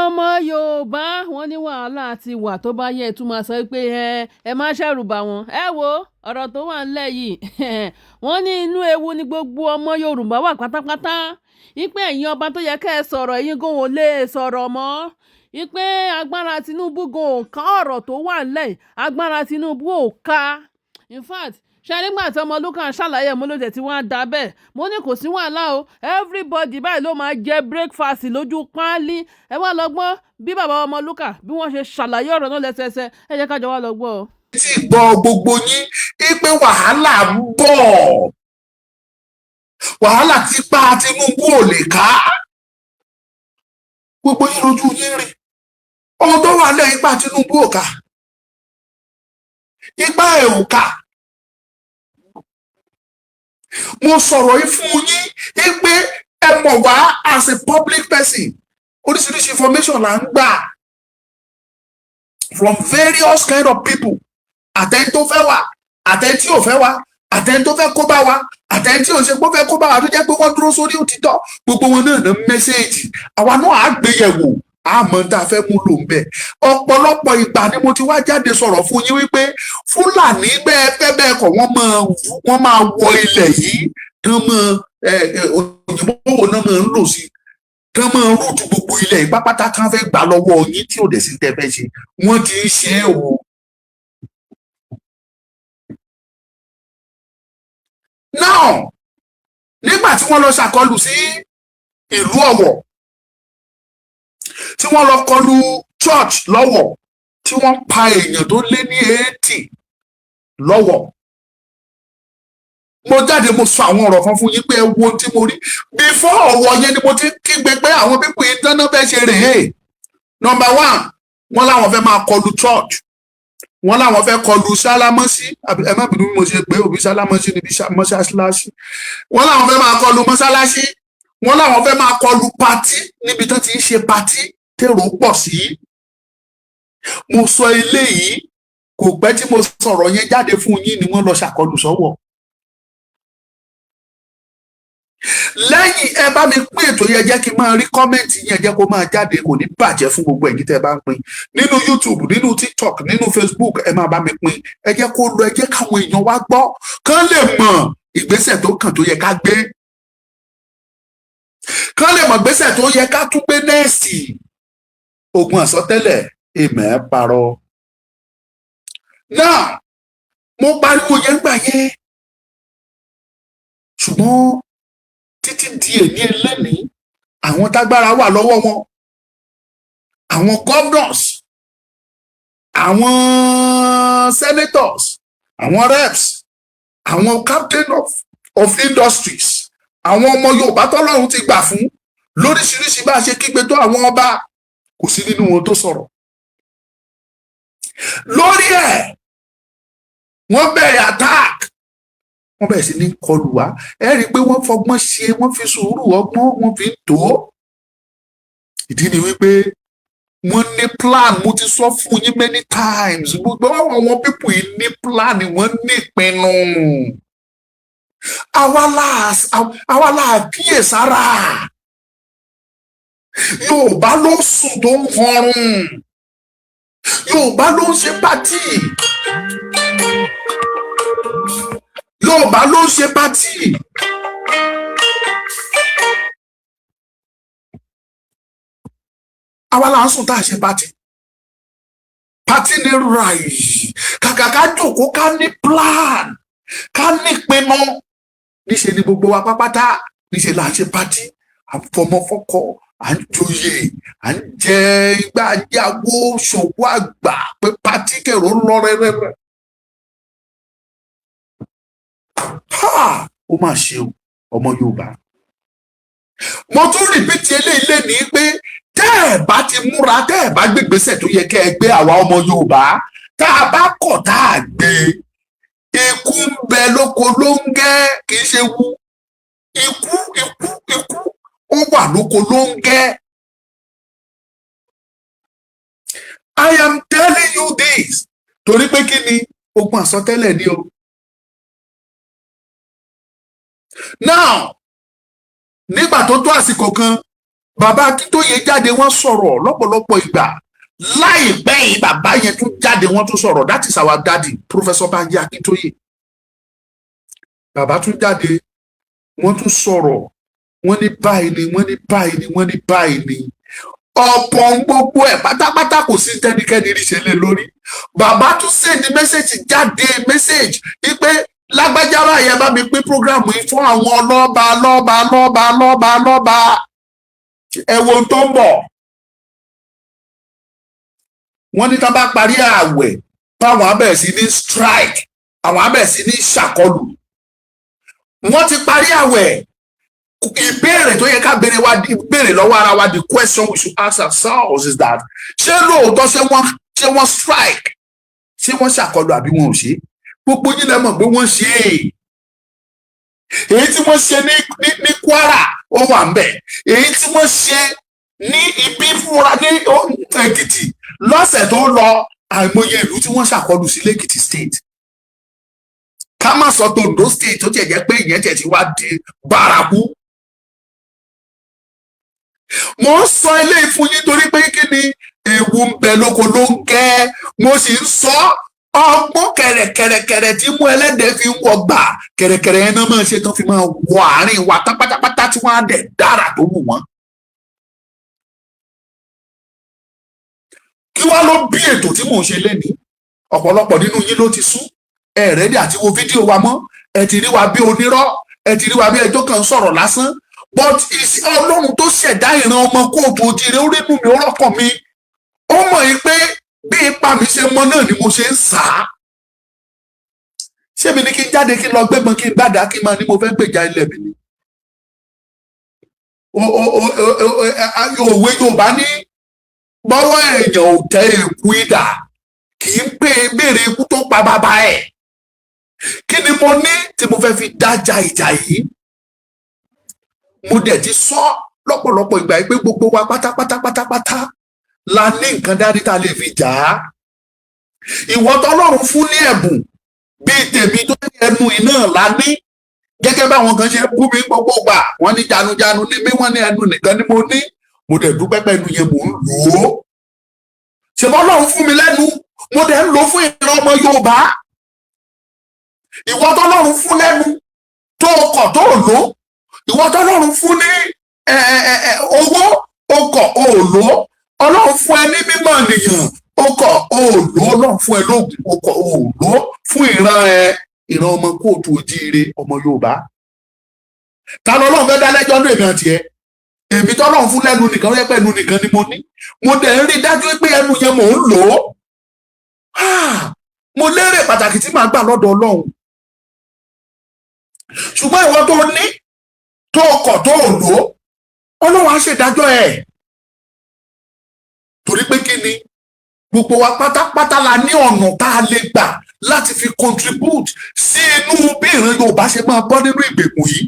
Ọmọ Yorùbá, wọ́n ní wàhálà ti wà. Tó bá yẹ, ẹ tún máa sọ pé ẹ má ṣẹ̀rù bà wọ́n. Ẹ wo ọ̀rọ̀ tó wà ńlẹ̀ yìí, wọ́n ní inú ewu ni gbogbo ọmọ Yorùbá wà pátápátá, wípé ẹ̀yin ọba tó yẹ kẹ́ ẹ sọ̀rọ̀, ẹ̀yin gan ò lè sọ̀rọ̀ mọ́, wípé agbára Tinubu gan ò ká ọ̀rọ̀ tó wà ńlẹ̀ yìí, agbára Tinubu ò ká. In fact, ṣe nígbà tí Ọmọlúkà ṣàlàyé, mo ló tẹ̀ tí wọ́n á da bẹ́ẹ̀. Mo ní kò sí wàhálà o, everybody báyìí ló máa jẹ breakfast lójú páálí. Ẹ wá lọ gbọ́ bí bàbá Ọmọlúkà bí wọ́n ṣe ṣàlàyé ọ̀rọ̀ náà lẹ́sẹẹsẹ. Ẹ jẹ́ ká jọ wá lọ gbọ́ o. Tí gbọ́ gbogbo yín pé wàhálà ń bọ̀, wàhálà tí pa Tinubu ò lè ká. Gbogbo yín lójú yín rí ohun tó wà lẹ́yìn. Ipa Tinubu ò ká, ipa ẹ̀ ò ká. Mo sọ̀rọ̀ yìí fún yín pé ẹ mọ̀ wá as a public person, oríṣiríṣi information là ń gbà from various kind of people, àtẹni tó fẹ́ wà, àtẹni tí ò fẹ́ wà, àtẹni tó fẹ́ kó bá wa, àtẹni tí ò ṣe pé ó fẹ́ kó bá wa, tó jẹ́ pé wọ́n dúró sórí òtítọ́. Gbogbo wọn náà ní message, àwa náà á gbé yẹ̀wò, àmọ́ tá a fẹ́ mú lò ń bẹ̀. Ọ̀pọ̀lọpọ̀ ìgbà ni mo ti wá jáde sọ̀rọ̀ fún yín wípé Fúlàní bẹ́ẹ̀ fẹ́ bẹ́ẹ̀ kọ̀, wọ́n máa wọ ilẹ̀ yìí kán mọ́ òyìnbó wo náà máa ń lò sí, kán máa root gbogbo ilẹ̀ yìí pápátá, kán fẹ́ gbà lọ́wọ́ yín tí ò dẹ̀ sí tẹ́ fẹ́ ṣe. Wọ́n ti ń ṣe é o. Now, nígbà tí wọ́n lọ ṣàkọlù sí ìlú Ọ̀wọ̀, tí wọ́n lọ kọlù church lọ́wọ̀, tí wọ́n pa èèyàn tó lé ní 80 lọ́wọ̀, mo jáde, mo sọ àwọn ọ̀rọ̀ kan fún yín pé ẹ wo ohun tí mo rí. Before Ọ̀wọ̀ yẹn ni mo ti kígbe pé àwọn people yìí dáná fẹ́ ṣe rèé. Number one, wọ́n láwọn fẹ́ máa kọlù church, wọ́n láwọn fẹ́ kọlù sálámọ́sí. Ẹ má bínú bí mo ṣe pé òbí sálámọ́sí níbi mọ́ṣáláṣí. Wọ́n láwọn fẹ́ máa kọlù mọ́ṣáláṣí, wọ́n láwọn fẹ́ máa kọlù party níbi tó ti ń ṣe party tèrò pọ̀ sí. Mo sọ eléyìí, kò pẹ́ tí mo sọ̀rọ̀ yẹn jáde fún yín ni wọ́n lọ ṣàkọlù sọ́wọ́. Lẹ́yìn ẹ bá mi pín ètò yẹn, jẹ́ kí n máa rí comment yẹn, jẹ́ kó máa jáde. Kò ní bàjẹ́ fún gbogbo ẹ̀yin tẹ́ ẹ bá ń pín nínú YouTube, nínú TikTok, nínú Facebook. Ẹ máa bá mi pín, ẹ jẹ́ kó lọ, ẹ jẹ́ káwọn èèyàn wá gbọ́, kán lè mọ̀ ìgbésẹ̀ tó kàn tó yẹ ká gbé, kán lè mọ̀ ìgbésẹ̀ tó yẹ ká tún gbé next. Ogun àsọtẹ́lẹ̀ èmẹ parọ́ náà, mo pariwo yẹn gbà yẹn, ṣùgbọ́n títí di èní ẹlẹ́nìí, àwọn tágbára wà lọ́wọ́ wọn, àwọn governors, àwọn senators, àwọn reps, àwọn captain of industries, àwọn ọmọ Yorùbá tọ́lọ́run ti gbà fún lóríṣiríṣi, bá a ṣe kígbe tó, àwọn ọba, kò sí nínú wọn tó sọ̀rọ̀ lórí ẹ̀. Wọ́n bẹ̀rẹ̀ attack, wọ́n bẹ̀rẹ̀ sí ní kọlù wá. Ẹ rí i pé wọ́n fọgbọ́n ṣe, wọ́n fi sùúrù ọgbọ́n wọ́n fi ń tó. Ìdí ni wípé wọ́n ní plan. Mo ti sọ fún yín many times, gbogbo àwọn people yìí ní plan, wọ́n ní ìpinnu. Àwa là kíyèsára. Yorùbá ló sùn tó ń họrùn, Yorùbá ló ń ṣe party, Yorùbá ló ń ṣe party. Àwa là ń sùn tá a ṣe party. Party ní ráì, kàkà ká jòkó, ká ní plan, ká ní ìpinnu, níṣe ni gbogbo wa pápátá níṣe là ń ṣe party, à ń fọmọ fọ́kọ, à ń joyè, à ń jẹ igbá yàwó ṣòwò àgbà pé party kẹrò ń lọ rẹrẹrẹ. Ó mà ṣe o, ọmọ Yorùbá. Mo tún repeat eléyìí lénìí pé tẹ́ ẹ̀ bá ti múra, tẹ́ ẹ̀ bá gbégbèsè tó yẹ kẹ́ ẹ gbé, àwa ọmọ Yorùbá, tá a bá kọ̀ tá a gbé, ikú ń bẹ lóko ló ń gẹ́, kì í ṣe wu ikú, ikú, ikú ó wà lóko ló ń gẹ́. I am telling you this torí pé kí ni? Ogun àsọtẹ́lẹ̀ ni o. Now, nígbà tó tó àsìkò kan, Bàbá Akíntóyè jáde, wọ́n sọ̀rọ̀ lọ́pọ̀lọpọ̀ ìgbà láìpẹ́ yìí. Bàbá yẹn tún jáde, wọ́n tún sọ̀rọ̀. That is our daddy, Professor Banji Akíntóyè. Bàbá tún jáde, wọ́n tún sọ̀rọ̀. Wọ́n ní báyìí ni, wọ́n ní báyìí ni, wọ́n ní báyìí ni. Ọ̀pọ̀ gbogbo ẹ̀ pátápátá, kò sí tẹ́nikẹ́ni rí ṣe lé lórí. Bàbá tún send message jáde, message wípé lágbájá báyìí, ẹ bá mi pín program yìí fún àwọn lọ́ba lọ́ba lọ́ba lọ́ba lọ́ba. Ẹ wo ohun tó ń bọ̀. Wọ́n ní tá bá parí ààwẹ̀, táwọn á bẹ̀rẹ̀ sí ní strike, àwọn á bẹ̀rẹ̀ sí ní ṣàkọlù. Wọ́n ti parí ààwẹ̀. Ìbéèrè tó yẹ ká béèrè wa, béèrè lọ́wọ́ ara wa, the question we should ask ourselves is that, ṣé lóòótọ́, ṣé wọ́n strike, ṣé wọ́n ṣàkọlù, àbí wọn ò ṣe? Gbogbo yín lẹ mọ̀ pé wọ́n ṣe é. Èyí tí wọ́n ṣe ní Kwara, ó wà ń bẹ̀. Èyí tí wọ́n ṣe ní ibi fúnra ní Èkìtì lọ́sẹ̀ tó lọ, àìmọye ìlú tí wọ́n ṣàkọlù sí lẹ́kìtì State. Ká má sọ tó Ondo State, tó tiẹ̀ jẹ́ pé ìyẹn tiẹ̀ ti wá di bárakú. Mo ń sọ eléyìí fún yín torí pé kí ni? Ewu ń bẹ lóko ló ń gẹ́. Mo sì ń sọ ọgbọ́n kẹ̀rẹ̀kẹ̀rẹ̀kẹ̀rẹ̀ tí mú ẹlẹ́dẹ̀ fi ń wọgbà. Kẹ̀rẹ̀kẹ̀rẹ̀ yẹn náà máa ṣe tán, fi máa wọ àárín wa tán pátápátá, tí wọ́n á dẹ̀ dára tó wù wọ́n. Kí wá ló bí ètò tí mò ń ṣe lénìí? Ọ̀pọ̀lọpọ̀ nínú yín ló ti sú ẹ ready àti wo fídíò wa mọ́. Ẹ ti rí wa bí onírọ́, ẹ ti rí wa bí ẹjọ́ kan sọ̀rọ̀ lásán. But Ọlọ́run tó ṣẹ̀dá ìran ọmọ káàárọ̀ oòjíire, ó rínú mi, ó rọ́kàn mi, ó mọ̀ yín pé bí ipa mi ṣe mọ náà ni mo ṣe ń sà á. Ṣé mi ní kí n jáde, kí n lọ gbébọn, kí n gbàdá, kí n máa ní mo fẹ́ gbèjà ilẹ̀ mi ni? Òwe Yorùbá ní bọ́wọ́ èèyàn ò tẹ èkú idà, kì í pé béèrè ikú tó pa bàbá ẹ̀. Kí ni mo ní tí mo fẹ́ fi dájà ìjà yìí? Mo dẹ̀ ti sọ lọ́pọ̀lọpọ̀ ìgbà yìí pé gbogbo wa pátápátá pátápátá la ní nǹkan dání tá a lè fi jà á. Ìwọ tọ́lọ́run fún ní ẹ̀bùn bíi tèmi, tó ní ẹnu iná la ní, gẹ́gẹ́ báwọn kan ṣe bú mi gbogbo gbà, wọ́n ní janujanu ní mí, wọ́n ní ẹnu nìkan ni mo ní. Mo dẹ̀ dúpẹ́ pẹ̀lú yẹn, mò ń lò ó. Ṣèbọ́ Ọlọ́run fún mi lẹ́nu, mo dẹ̀ ń lò ó fún ìran ọmọ Yorùbá. Ìwọ tọ́lọ́run fún lẹ́nu, tó kọ̀ tó lò ó. Ìwọ tọ́lọ́run fún ní owó, o kọ̀, o lò ó. Ọlọ́run fún ẹ ní mímọ̀ nìyàn, o kọ̀, o lò ó. Ọlọ́run fún ẹ lóògùn, o kọ̀, o lò ó fún ìran ẹ, ìran ọmọ káàárọ̀ oòjíire, ọmọ Yorùbá. Ta lọ́lọ́run fẹ́ dá lẹ́jọ́ ní èmi àti ẹ? Èmi tọ́lọ́run fún lẹ́nu nìkan, ó yẹ pé ẹnu nìkan ni mo ní, mo dẹ̀ ń rí dájú pé ẹnu yẹn mò ń lò ó. Mo lérè pàtàkì tí màá gbà lọ́dọ̀ Ọlọ́run. Ṣùgbọ́n ìwọ tó ní, tó kọ̀, tó lò ó, Ọlọ́run á ṣèdájọ́ ẹ̀. Torí pé kí ni? Gbogbo wa pátápátá la ní ọ̀nà tá a lè gbà láti fi contribute sí inú bí ìran Yorùbá ṣe máa bọ́ nínú ìgbèkùn yìí.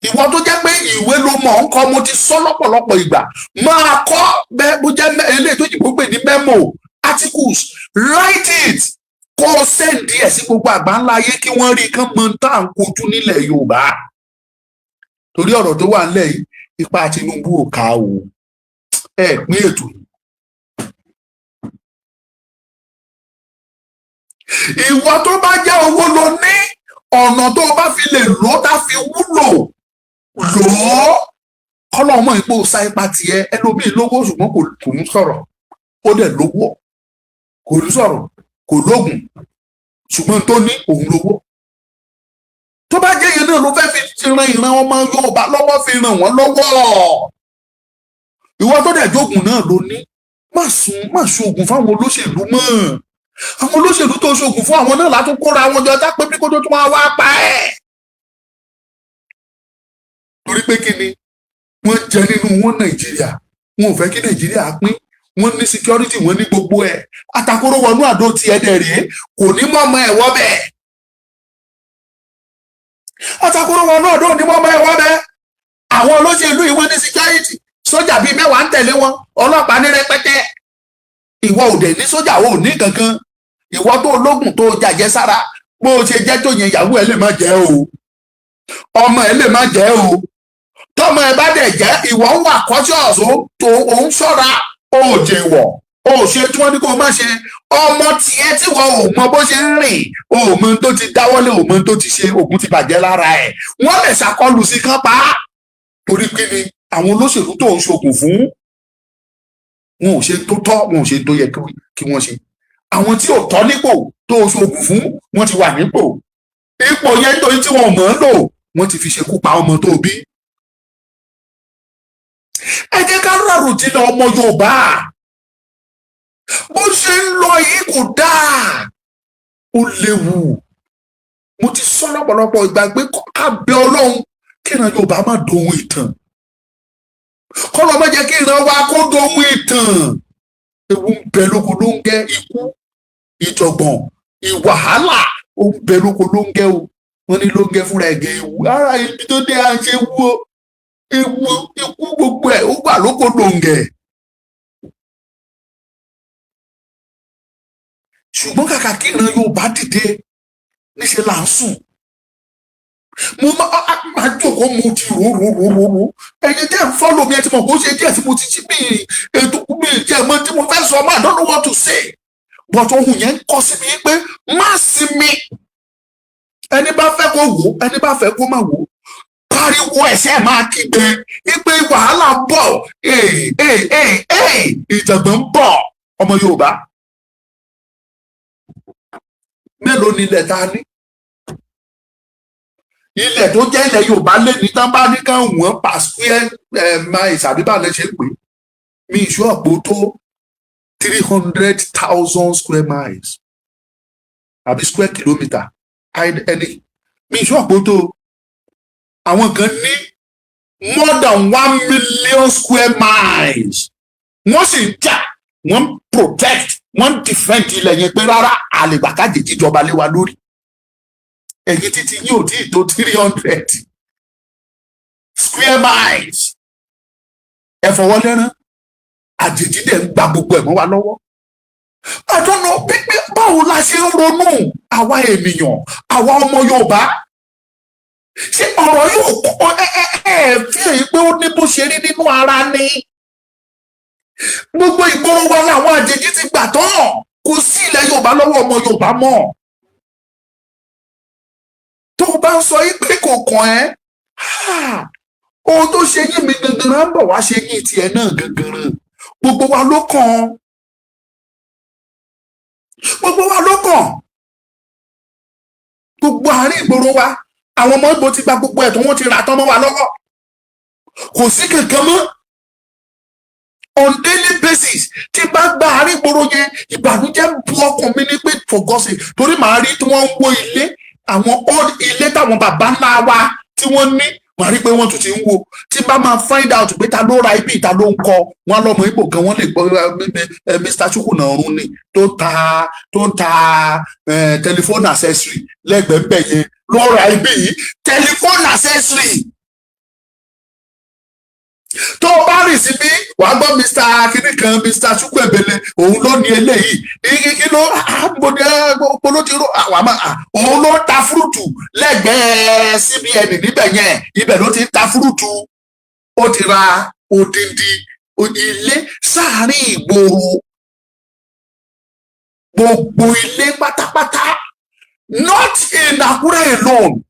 Ìwọ tó jẹ́ pé ìwé ló mọ̀ ń kọ́, mo ti sọ lọ́pọ̀lọpọ̀ ìgbà, máa kọ́ bẹ́ẹ̀, bó jẹ́ eléyìí tó jìbò pè ní memo, articles, write it, kó o send ẹ̀ sí gbogbo àgbáńlá ayé, kí wọ́n rí kán mọ tá à ń kojú nílẹ̀ Yorùbá. Torí ọ̀rọ̀ tó wà nílẹ̀ yìí, ipa Tinubu ò ká o. Ẹ pín ètò yìí. Ìwọ tó bá jẹ́ owó ló ní, ọ̀nà tó bá fi lè lò ó tá fi wúlò, lò ó. Kọ́lọ́ mọ̀ ipò sa ipa tiẹ̀. Ẹlòmíì lówó, ṣùgbọ́n kò ń sọ̀rọ̀. Ó dẹ̀ lówó, kò ní sọ̀rọ̀, kò lóògùn, ṣùgbọ́n tó ní òun lówó. Tó bá jẹ́ yẹn náà ló fẹ́ fi ran ìran ọmọ Yorùbá lọ́wọ́, fi ràn wọ́n lọ́wọ́. Ìwọ tó dẹ̀ jókòó náà ló ní, má sùn, má ṣoògùn fáwọn olóṣèlú mọ́. Àwọn olóṣèlú tó ṣoògùn fún, àwọn náà látún kóra wọn jọ tá pé bí kó tó tún máa wá pa ẹ́. Torí pé kí ni? Wọ́n jẹ nínú wọn Nàìjíríà, wọn ò fẹ́ kí Nàìjíríà pín. Wọ́n ní security, wọ́n ní gbogbo ẹ̀. Atakóró wọnú àdó tiẹ̀ dẹ̀ rèé, kò ní mọ̀mọ́ ẹ̀ wọ́ bẹ́ẹ̀. Atakóró wọnú àdó ní mọ̀mọ́ ẹ̀ wọ́ bẹ́ẹ̀. Àwọn olóṣèlú yìí, wọ́n ní security, sójà bíi 10 ń tẹ̀lé wọn, ọlọ́pàá ní rẹpẹtẹ. Ìwọ ò dẹ̀ ní sójà, ò ní kankan. Ìwọ tó ológun tó jàjẹ́ sára, bó o ṣe jẹ́ tó yẹn, ìyàwó ẹ lè má jẹ́ o, ọmọ ẹ lè má jẹ́ o. Tọmọ ẹ bá dẹ̀ jẹ́ ìwọ ń wà cautious, ó tó òun ṣọ́ra, ó jèwọ̀, ó ṣe tí wọ́n ní kó o má ṣe. Ọmọ tiẹ̀ tí wọ́n ò mọ bó ṣe ń rìn, ó mọ tó ti dáwọ́lé, ò mọ tó ti ṣe, ògùn ti bàjẹ́ lára ẹ̀, wọ́n lè ṣàkọlù sí kán pa á. Torí kí ni? Àwọn olóṣèlú tó ń ṣokùn fún wọn ò ṣe tó tọ́, wọn ò ṣe tó yẹ kí wọ́n ṣe. Àwọn tí ò tọ́ nípò tó ń ṣokùn fún wọn ti wà nípò, ipò yẹn, nítorí tí wọn ò mọ̀ ọ́n lò, wọ́n ti fi ṣekú pa ọmọ tó bí. Ẹ jẹ́ ká rárò jinlẹ̀, ọmọ Yorùbá. Bó ṣe ń lọ yìí kò dáa, ó léwu. Mo ti sọ lọ́pọ̀lọpọ̀ ìgbà pé ká bẹ Ọlọ́run kí ìran Yorùbá má dohun ìtàn, kọ́lọ́ má jẹ́ kí ìran wa kó dohun ìtàn. Ewu ń bẹ lóko ló ń gẹ́, ikú, ìjọ̀gbọ̀n, ìwàhálà, ó ń bẹ lóko ló ń gẹ́ o. Wọ́n ní ló ń gẹ́ fúnra ẹ̀gẹ́ ewu ara ibi tó dé à ń ṣe wú o. Ewu, ikú, gbogbo ẹ̀ ó wà lóko ló ń gẹ́. Ṣùgbọ́n kàkà kí ìran Yorùbá dìde, níṣẹ́ là ń sùn. Mo máa jókòó, mo ti rò rò rò rò rò. Ẹ̀yin tẹ́ ń follow mi, ẹ ti mọ̀ bó ṣe díẹ̀ tí mo ti ṣí mi ètò mi jẹ́ mọ́ tí mo fẹ́ sọ mọ́. I don't know what to say, but ohun yẹn ń kọ́ sí mi pé má sinmi. Ẹni bá fẹ́ kó wò, ẹni bá fẹ́ kó má wò, pariwo ẹ̀sẹ̀, máa kígbe wípé wàhálà ń bọ̀, ee ee ee ee, ìjàngbọ̀n ń bọ̀. Ọmọ Yorùbá, mélòó ni ilẹ̀ ta ní? Ilẹ̀ tó jẹ́ ilẹ̀ Yorùbá lé ní tán bá ní ká wọ́n per square miles àbí bá lè ṣe pé mi ìṣú ọ̀pọ̀ tó 300,000 square miles àbí square kilometre ẹni mi ìṣú ọ̀pọ̀ tó. Àwọn kan ní more than 1 million square miles, wọ́n sì ń jà, wọ́n ń protect, wọ́n ń defend ilẹ̀ yẹn pé rárá, àlègbà kájèjì jọba lé wa lórí. Ẹ̀yin títí yín ò tí ì tó 300 square miles, ẹ fọwọ́ lẹ́rán, àjèjì dẹ̀ ń gba gbogbo ẹ̀ mọ́ wa lọ́wọ́. I don't know pípé báwo la ṣe ń ronú, àwa ènìyàn, àwa ọmọ Yorùbá. Ṣé ọ̀rọ̀ yóò kọ́ ẹ ẹ ẹ fi èyí pé ó ní bó ṣe rí nínú ara ni? Gbogbo ìgboro wa làwọn àjèjì ti gbà tán, kò sí ilẹ̀ Yorùbá lọ́wọ́ ọmọ Yorùbá mọ́. Tó o bá ń sọ yìí pé kò kàn ẹ́, ohun tó ṣe yín mi gangan ń bọ̀ wá ṣe yín tiẹ̀ náà gangan. Gbogbo wa ló kàn, gbogbo wa ló kàn. Gbogbo àárín ìgboro wa, àwọn ọmọ Ìgbò ti gba gbogbo ẹ̀ tó, wọ́n ti rà tán mọ́ wa lọ́wọ́, kò sí kankan mọ́. On daily basis, tí bá gba àárín ìgboro yẹn, ìbànújẹ́ ń bu ọkàn mi ní pé for God's sake, torí màá rí tí wọ́n ń wó ilé, àwọn old ilé táwọn bàbá ńlá wa tí wọ́n ní, màá rí pé wọ́n tún ti ń wo. Tí bá máa find out pé ta ló ra ibi, ta ló ń kọ́ wọn, lọ́mọ Ìgbò kan, wọ́n lè gbọ́ Mr. Chukwuna ni tó ń ta telephone accessory lẹ́gbẹ̀ẹ́ bẹ̀ yẹn ló ra ibi yìí, telephone accessory. Tó o bá rìn síbí, wàá gbọ́ Mr. kinní kan, Mr. Chukwuebele, òun ló ní eléyìí. Kí ló ló ti ró àwọn àmọ́ òun ló ń ta fruit lẹ́gbẹ̀ẹ́ CBN níbẹ̀ yẹn, ibẹ̀ ló ti ń ta fruit. Ó ti ra odindi ilé sáàárín ìgboro, gbogbo ilé pátápátá, not in Àkúrẹ́ alone.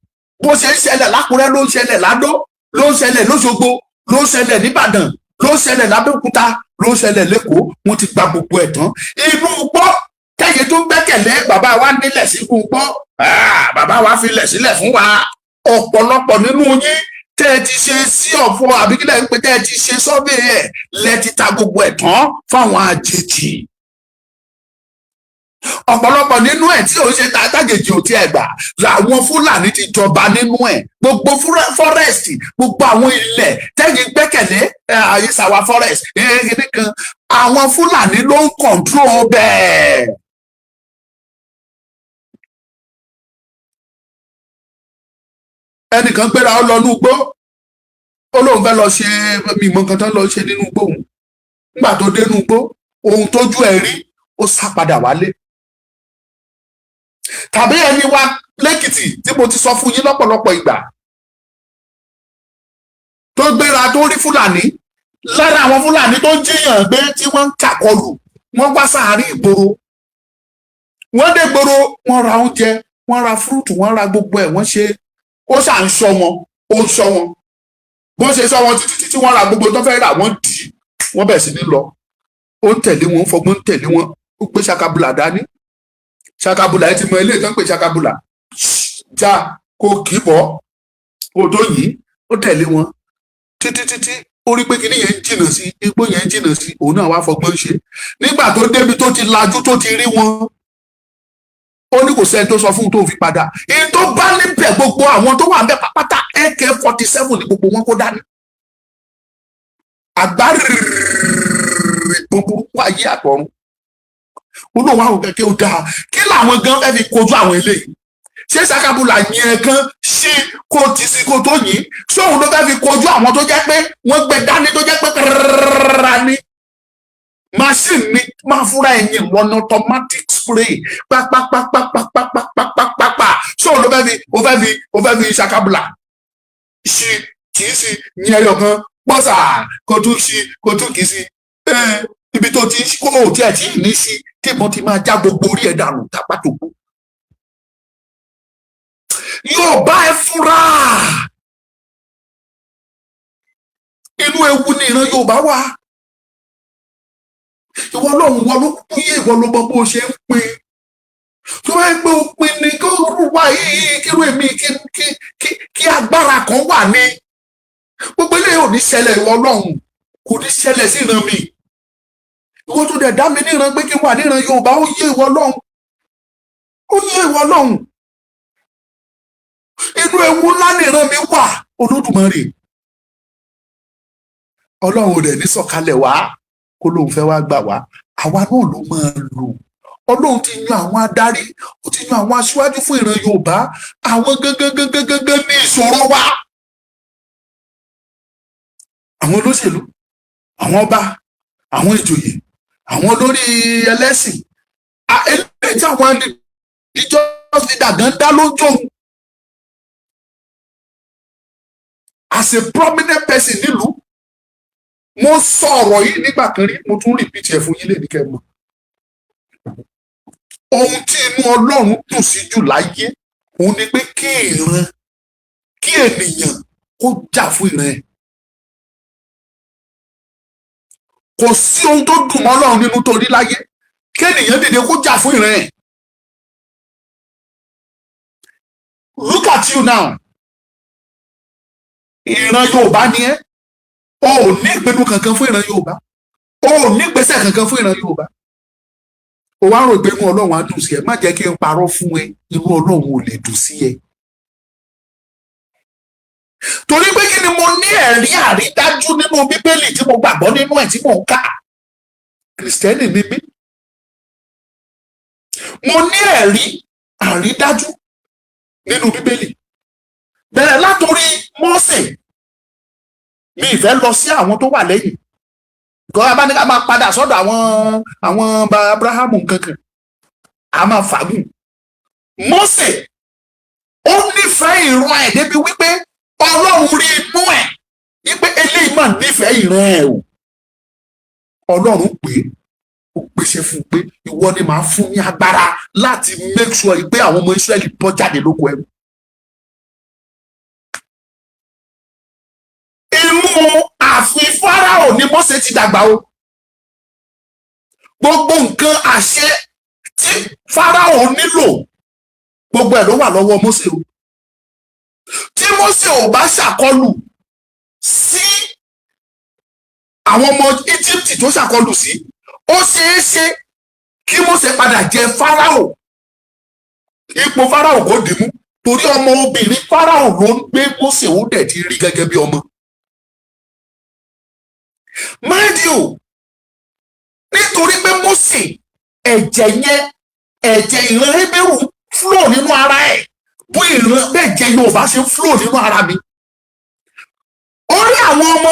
Bó ṣe ń ṣẹlẹ̀ lákúrẹ́ ló ń ṣẹlẹ̀ ládó, ló ń ṣẹlẹ̀ lóṣogbo, ló ń ṣẹlẹ̀ nìbàdàn, ló ń ṣẹlẹ̀ lábẹ́òkúta, ló ń ṣẹlẹ̀ lẹ́kọ̀ọ́. Wọ́n ti gba gbogbo ẹ̀ tán. Inú gbọ́ kẹ́yìn tó gbẹ́kẹ̀lé bàbá wa nílẹ̀ sínú gbọ́, bàbá wa filẹ̀ sílẹ̀ fún wa. Ọ̀pọ̀lọpọ̀ nínú yín tẹ́ ẹ ti ṣe sí ọ̀fọ̀ àbí kílẹ̀ ń pè, tẹ́ ẹ ti ṣe survey ẹ̀, lẹ́ ti ta gbogbo ẹ̀ tán fáwọn àjèjì. Ọ̀pọ̀lọpọ̀ nínú ẹ̀ tí ò ń ṣe tájèjì ò tiẹ̀ gbà, làwọn Fúlàní ti jọba nínú ẹ̀. Gbogbo forest, gbogbo àwọn ilẹ̀ tẹ́yìn gbẹ́kẹ̀lé, àyíṣàwà forest kan, àwọn Fúlàní ló ń control bẹ́ẹ̀. Ẹnìkan gbéra, ó lọ nú igbó, ó lóun fẹ́ lọ ṣe mímọ nǹkan tó lọ ṣe nínú igbó òun. Nígbà tó dé nú igbó, ohun tójú ẹ̀ rí, ó sá padà wálé. Tàbí ẹni wa lẹ́kìtì tí mo ti sọ fún yín lọ́pọ̀lọpọ̀ ìgbà. Tó gbéra, tó rí Fúlàní lára àwọn Fúlàní tó ń jíyàn gbé, tí wọ́n ń kàkọlù, wọ́n wá sáàárín ìgboro. Wọ́n dé gboro, wọ́n ra oúnjẹ, wọ́n ra fruit, wọ́n ra gbogbo ẹ̀. Wọ́n ṣe, ó ṣà ń ṣọ́ wọn, ó ń ṣọ́ wọn. Bó ṣe ṣọ́ wọn títí títí, wọ́n ra gbogbo tó fẹ́ rà, wọ́n dì í, wọ́n bẹ̀rẹ̀ sí ní lọ. Ó ń tẹ̀lé wọn, ó ń fọgbọ́n ń tẹ̀lé wọn. Ó gbé ṣakabula dání. Ṣakabula, ẹ ti mọ eléyìí tó ń pè ṣakabula, já kó kì í bọ́ kó tó yìí. Ó tẹ̀lé wọn títí títí, ó rí pé kíní yẹn ń jìnnà sí igbó yẹn, ń jìnnà sí. Òun náà wá fọgbọ́n ṣe. Nígbà tó débi tó ti lajú, tó ti rí wọn, ó ní kò sẹ́ni tó sọ fún un tó fi padà. Èyí tó bá níbẹ̀, gbogbo àwọn tó wà níbẹ̀ pápátá, AK-47 ní gbogbo wọn kó dání. Àgbárí ìbọn burúkú ayé àtọ̀run. Ó lóun àwọn kẹ̀kẹ́ ó dáa, kí làwọn gan fẹ́ fi kojú àwọn eléyìí? Ṣé sakabula yẹn kan ṣí kó tì sí kó tó yìn, ṣóun ló fẹ́ fi kojú àwọn tó jẹ́ pé wọ́n gbé dání, tó jẹ́ pé rárá ní machine ni máa fúnra ẹ̀yìn lọ́nà automatic spray pápápápápápápápápá? Ṣóun ló fẹ́ fi ó fẹ́ fi sakabula ṣí kì í sí ní ẹyọ kan pọ́sà, kó tún ṣí, kó tún kì í sí ibi tó ti kó o tiẹ̀ tí ì ní sí, tí ìbọn ti máa já gbogbo orí ẹ̀ dànù tápátòkú. Yóò bá ẹ fúnra. Inú ewu ni ìran Yorùbá wà. Ìwọ lóhùn, ìwọ ló kú yé, ìwọ ló mọ bó ṣe ń pín. Tó bá yẹ pé ó pin ni kó wá yìí, kírú èmi kí agbára kan wà ní gbogbo eléyìí ò ní ṣẹlẹ̀. Ìwọ Ọlọ́run, kò ní ṣẹlẹ̀ sí ìran mi. Ìwọ tó dẹ̀ dá mi níran pé kí n wà níran Yorùbá, ó yé ìwọ Ọlọ́run, ó yé ìwọ Ọlọ́run. Inú ewu ńlá níran mi wà. Olódùmarè, Ọlọ́run ò dẹ̀ ní sọ̀kalẹ̀ wá kó lóun fẹ́ wá gbà wá. Àwa náà ló máa lò. Ọlọ́run ti yan àwọn adarí, ó ti yan àwọn aṣíwájú fún ìran Yorùbá. Àwọn gangan gangan gangan ní ìṣòro wa. Àwọn olóṣèlú, àwọn ọba, àwọn ìjòyè, àwọn olórí ẹlẹ́sìn, eléyìí tí àwọn religious leader gan dá lójú òun as a prominent person nílùú. Mo sọ ọ̀rọ̀ yìí nígbà kan rí, mo tún repeat ẹ̀ fún yín lè ní kẹ́ mọ̀. Ohun tí inú Ọlọ́run dùn sí jù láyé òun ni pé kí ìran, kí ènìyàn kó jà fún ìran ẹ̀. Kò sí ohun tó dùn mọ́ Ọlọ́run nínú torí láyé kí ènìyàn dìde kó jà fún ìran ẹ̀. Look at you now. Ìran Yorùbá ni ẹ́, o ò ní ìpinnu kankan fún ìran Yorùbá, o ò ní ìgbésẹ̀ kankan fún ìran Yorùbá. O wá rò pé inú Ọlọ́run á dùn sí ẹ. Má jẹ́ kí n parọ́ fún ẹ, inú Ọlọ́run ò lè dùn sí ẹ. Torí pé kí ni? Mo ní ẹ̀rí àrídájú nínú Bíbélì tí mo gbàgbọ́ nínú ẹ̀ tí mò ń kà. Kìrìsìtẹ́nì ni mí. Mo ní ẹ̀rí àrídájú nínú Bíbélì. Bẹ̀rẹ̀ látòrí Mósè. Mi ì fẹ́ lọ sí àwọn tó wà lẹ́yìn gọ́ra bá ní ká máa padà sọ́dọ̀ àwọn Abrahamu kankan, a máa fàágùn. Mósè, ó nífẹ̀ẹ́ ìran ẹ̀ débi wípé Ọlọ́run rí inú ẹ̀ wípé eléyìí mà nífẹ̀ẹ́ ìran ẹ̀ o. Ọlọ́run pé ó pèsè fún un pé ìwọ ni màá fún ní agbára láti make sure pé àwọn ọmọ Israẹli bọ́ jáde lóko ẹrú. Inú ààfin Fáráò ni Mósè ti dàgbà o. Gbogbo nǹkan àṣẹ tí Fáráò nílò, gbogbo ẹ̀ ló wà lọ́wọ́ Mósè o. Tí Mósè ò bá ṣàkọlù sí àwọn ọmọ Íjíbítì tó ṣàkọlù sí, ó ṣeé ṣe kí Mósè padà jẹ Fáráò, ipò Fáráò kò dìímú, torí ọmọ obìnrin Fáráò ló ń gbé Mósè, ó dẹ̀ ti rí gẹ́gẹ́ bí ọmọ. Mind you, nítorí pé Mósè, ẹ̀jẹ̀ yẹn, ẹ̀jẹ̀ ìran Hébérù flow nínú ara ẹ̀, bó ìran bẹ́ẹ̀ jẹ́ Yorùbá ṣe ń flow nínú ara mi. Ó rí àwọn ọmọ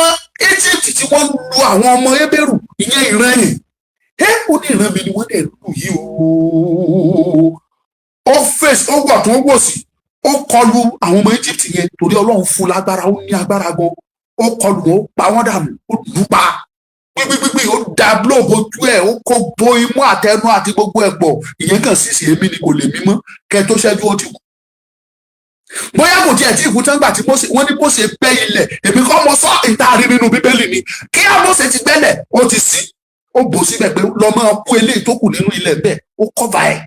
Egypt tí wọ́n lu àwọn ọmọ Hébérù, ìyẹn ìran ẹ̀ ẹ́. Ó ní ìran mi ni wọ́n dẹ̀ lù yìí ooo. Ó fèsì, ó wọ̀ tó ń wò sí, ó kọlu àwọn ọmọ Egypt yẹn, torí Ọlọ́run fún lágbára, ó ní agbára gan. Ó kọlù wọn, ó pa wọ́n dànù, ó lù ú pa gbígbígbígbí, ó da blow bojú ẹ̀, ó kó bo imú àtẹnu àti gbogbo ẹ̀ pọ̀. Ìyẹn kàn sísì èmi ni kò lè mímọ́ kẹ tó ṣẹ́jú, ó ti kú. Bóyá kò tiẹ̀ tí ìkú tán gbà tí Mósè, wọ́n ní Mósè gbẹ́ ilẹ̀. Èmi kọ́ mo sọ, ìtaari nínú Bíbélì ni. Kí á Mósè ti gbẹ́lẹ̀, ó ti sí, ó bò síbẹ̀ pé lọ́ máa kú eléyìí tó kù nínú ilẹ̀ bẹ́ẹ̀, ó cover ẹ̀.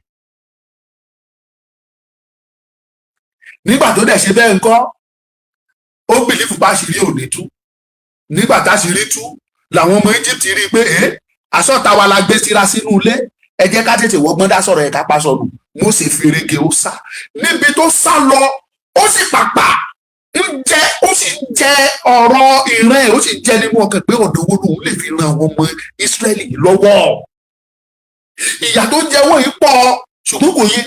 Nígbà tó dẹ̀ ṣe bẹ́ẹ̀ ńkọ́, ó believe bá ṣìírí ò ní tú. Nígbà tá ṣìírí tú làwọn ọmọ Egypt rí i pé ẹ àsọ̀tà wa la gbé síra sínú ilé, ẹ jẹ́ ká tètè wọ́gbọ́n dá sọ̀rọ̀ ẹ̀ ká pa sọnù. Mósè ferege, ó sá. Níbi tó sá lọ, ó sì pàpà ń jẹ, ó sì ń jẹ ọ̀rọ̀ ìran ẹ̀, ó sì ń jẹ nínú ọkàn pé ọ̀dọ̀ wo lòun lè fi ran àwọn ọmọ Ísírẹ́lì lọ́wọ́. Ìyà tó ń jẹ wọ́n yìí pọ̀, ṣùgbọ́n kò yé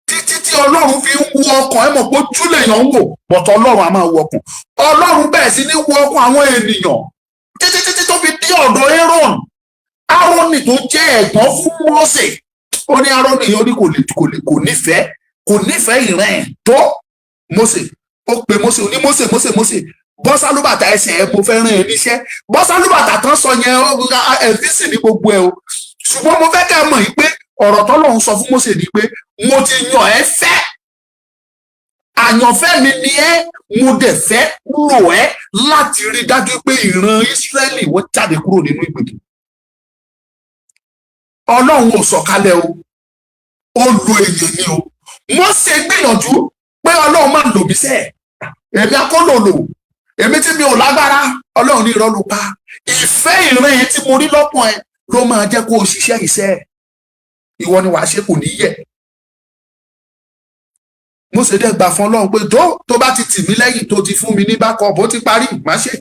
títí tí Ọlọ́run fi ń wo ọkàn. Ẹ mọ̀ pé ojú lèèyàn ń wò, bọ̀tọ̀ Ọlọ́run á máa wo ọkàn. Ọlọ́run bẹ̀rẹ̀ sí ní wo ọkàn àwọn ènìyàn títí títí tó fi dé ọ̀dọ̀ Aaron. Aaroni tó jẹ́ ẹ̀gbọ́n fún Mósè, ó ní Aaroni yìí, ó ní kò lè kò nífẹ̀ẹ́ ìran ẹ̀ tó Mósè. Ó pe Mósè, ó ní, "Mósè, Mósè, Mósè, bọ́ sálúbàtà ẹsẹ̀ ẹ, mo fẹ́ rán ẹ níṣẹ́." Bọ́ sálúbàtà tán sọ yẹn, ẹ̀físì ní gbogbo ẹ o, ṣùgbọ́n mo fẹ́ kẹ́ ẹ mọ̀ yìí pé ọ̀rọ̀ tọ́lọ́run sọ fún Mósè ni pé mo ti yàn ẹ́ fẹ́, àyànfẹ́ mi ni ẹ́, mo dẹ̀ fẹ́ lò ẹ́ láti rí dájú pé ìran Ísírẹ́lì wọ́n jáde kúrò nínú ìgbèkùn. Ọlọ́run ò sọ̀kalẹ̀ o, ó lo èèyàn ni o. Mósè gbìyànjú pé Ọlọ́run máa lò mí sẹ́ẹ̀, èmi akólòlò, èmi tí mi ò lágbára. Ọlọ́run ní irọ́ ló pa. Ìfẹ́ ìran yẹn tí mo rí lọ́kàn ẹ ló máa jẹ́ kó o ṣiṣẹ́ iṣẹ́ ẹ̀. Ìwọ ni wàá ṣe, kò ní yẹ̀. Mósè dẹ̀ gbà fún Ọlọ́run pé tó bá ti tì mí lẹ́yìn, tó ti fún mi ní backup, ó ti parí, má ṣe.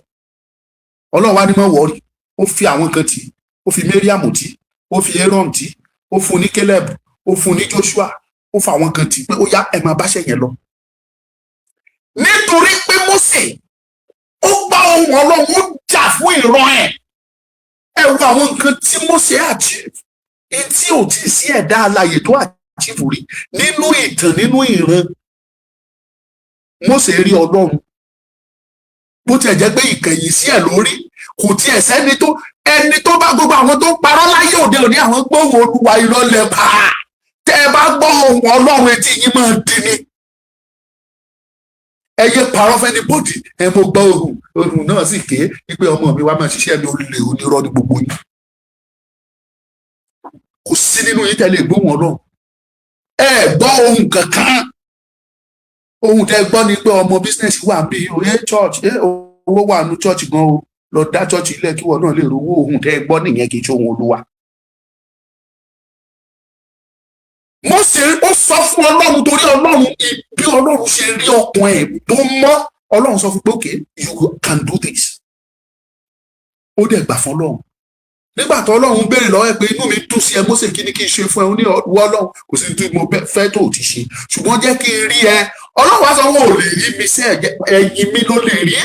Ọlọ́run wá ní mọ́ worry. Ó fi àwọn kan tì, ó fi Mariam tì, ó fi Aaron tì, ó fún ní Caleb, ó fún ní Joshua, ó fa àwọn kan tì pé ó yá, ẹ máa báṣẹ yẹn lọ. Nítorí pé Mósè ó gbọ́ ohùn Ọlọ́run, ó jà fún ìran ẹ̀. Ẹ wo àwọn nǹkan tí Mósè achieve tí ò tí ì sí ẹ̀dá alààyè tó achieve rí nínú ìtàn, nínú ìran. Mósè rí Ọlọ́run, bó tiẹ̀ jẹ́ pé ìkẹyìn sí ẹ̀ lórí, kò tiẹ̀ sẹ́ni tó ẹni tó bá gbogbo àwọn tó ń parọ́ láyé òde òní, àwọn gbóhùn Olúwa, irọ́ lẹ pa. Tẹ́ ẹ bá gbọ́ ohùn Ọlọ́run, etí yín máa di ni. Ẹ yé parọ́ fẹ́ni bọ́dì ẹ. Mo gbọ́ ohùn, ohùn náà sì ké wípé ọmọ mi wá máa ṣiṣẹ́ mi. Olè, onírọ́ ní gbogbo yín. Kò sí nínú yín tẹ́lẹ̀ gbóhùn Ọlọ́run. Ẹ gbọ́ ohùn kankan. Ohun tẹ́ gbọ́ ni pé ọmọ business wà bí o, ẹ church, ẹ owó wà nù church gan o, lọ dá church ilẹ̀ kí wọn náà lè rówó. Ohun tẹ́ gbọ́ nìyẹn, kì í ṣe ohun Olúwa. Mósè ó sọ fún Ọlọ́run torí Ọlọ́run, bí Ọlọ́run ṣe rí ọkàn ẹ̀ tó mọ́, Ọlọ́run sọ fún pé, "Okay, you can do this." Ó dẹ̀ gbà fún Ọlọ́run. Nígbà tó Ọlọ́run béèrè lọ́wọ́ ẹ̀ pé, "Inú mi dùn sí ẹ, Mósè, kí ni kí n ṣe fún ẹ?" Ó ní, "Ìwọ Ọlọ́run, kò sí tí mo fẹ́ tó ti ṣe, ṣùgbọ́n jẹ́ kí n rí ẹ." Ọlọ́run wá sọ, "Wọn ò lè rí mi sẹ́, ẹ̀yìn mi ló lè rí."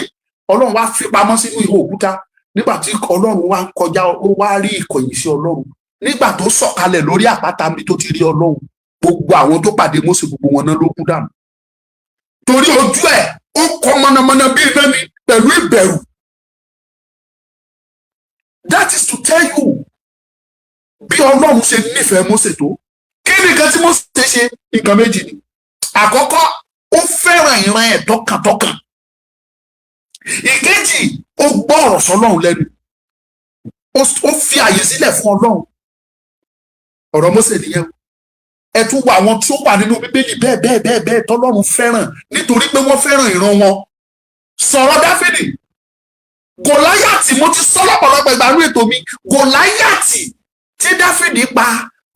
Ọlọ́run wá fi pamọ́ sínú ihò òkúta. Nígbà tí Ọlọ́run wá ń kọjá, ó wá rí ìkọ̀yìn sí Ọlọ́run. Nígbà tó sọ̀kalẹ̀ lórí àpáta mi tó ti rí Ọlọ́run, gbogbo àwọn tó pàdé Mósè, gbogbo wọn náà ló kú dànù, torí ojú ẹ̀ ó kọ́ mọ̀nàmọ́ná bí iná ni pẹ̀lú ìbẹ̀rù. That is to tell you bí Ọlọ́run ṣe nífẹ̀ẹ́ Mósè tó. Kí ni nǹkan tí Mósè ṣe? Nǹkan méjì ni. Àkọ́kọ́, ó fẹ́ràn ìran ẹ̀ tọkàntọkàn. Ìkejì, ó gbọ́ ọ̀rọ̀ sọ́lọ́run lẹ́nu, ó fi àyè sílẹ̀ fún Ọlọ́run. Ọ̀rọ̀ Mósè nìyẹn. Ẹ tún wọ àwọn tí ó wà nínú Bíbélì bẹ́ẹ̀ bẹ́ẹ̀ bẹ́ẹ̀ bẹ́ẹ̀ tọ́lọ́run fẹ́ràn nítorí pé wọ́n fẹ́ràn ìran wọn. Sọ̀rọ̀ Dáfídì, Gòláyàtì, mo ti sọ lọ́pọ̀lọpọ̀ ìgbà nínú ètò mi, Gòláyàtì tí Dáfídì pa,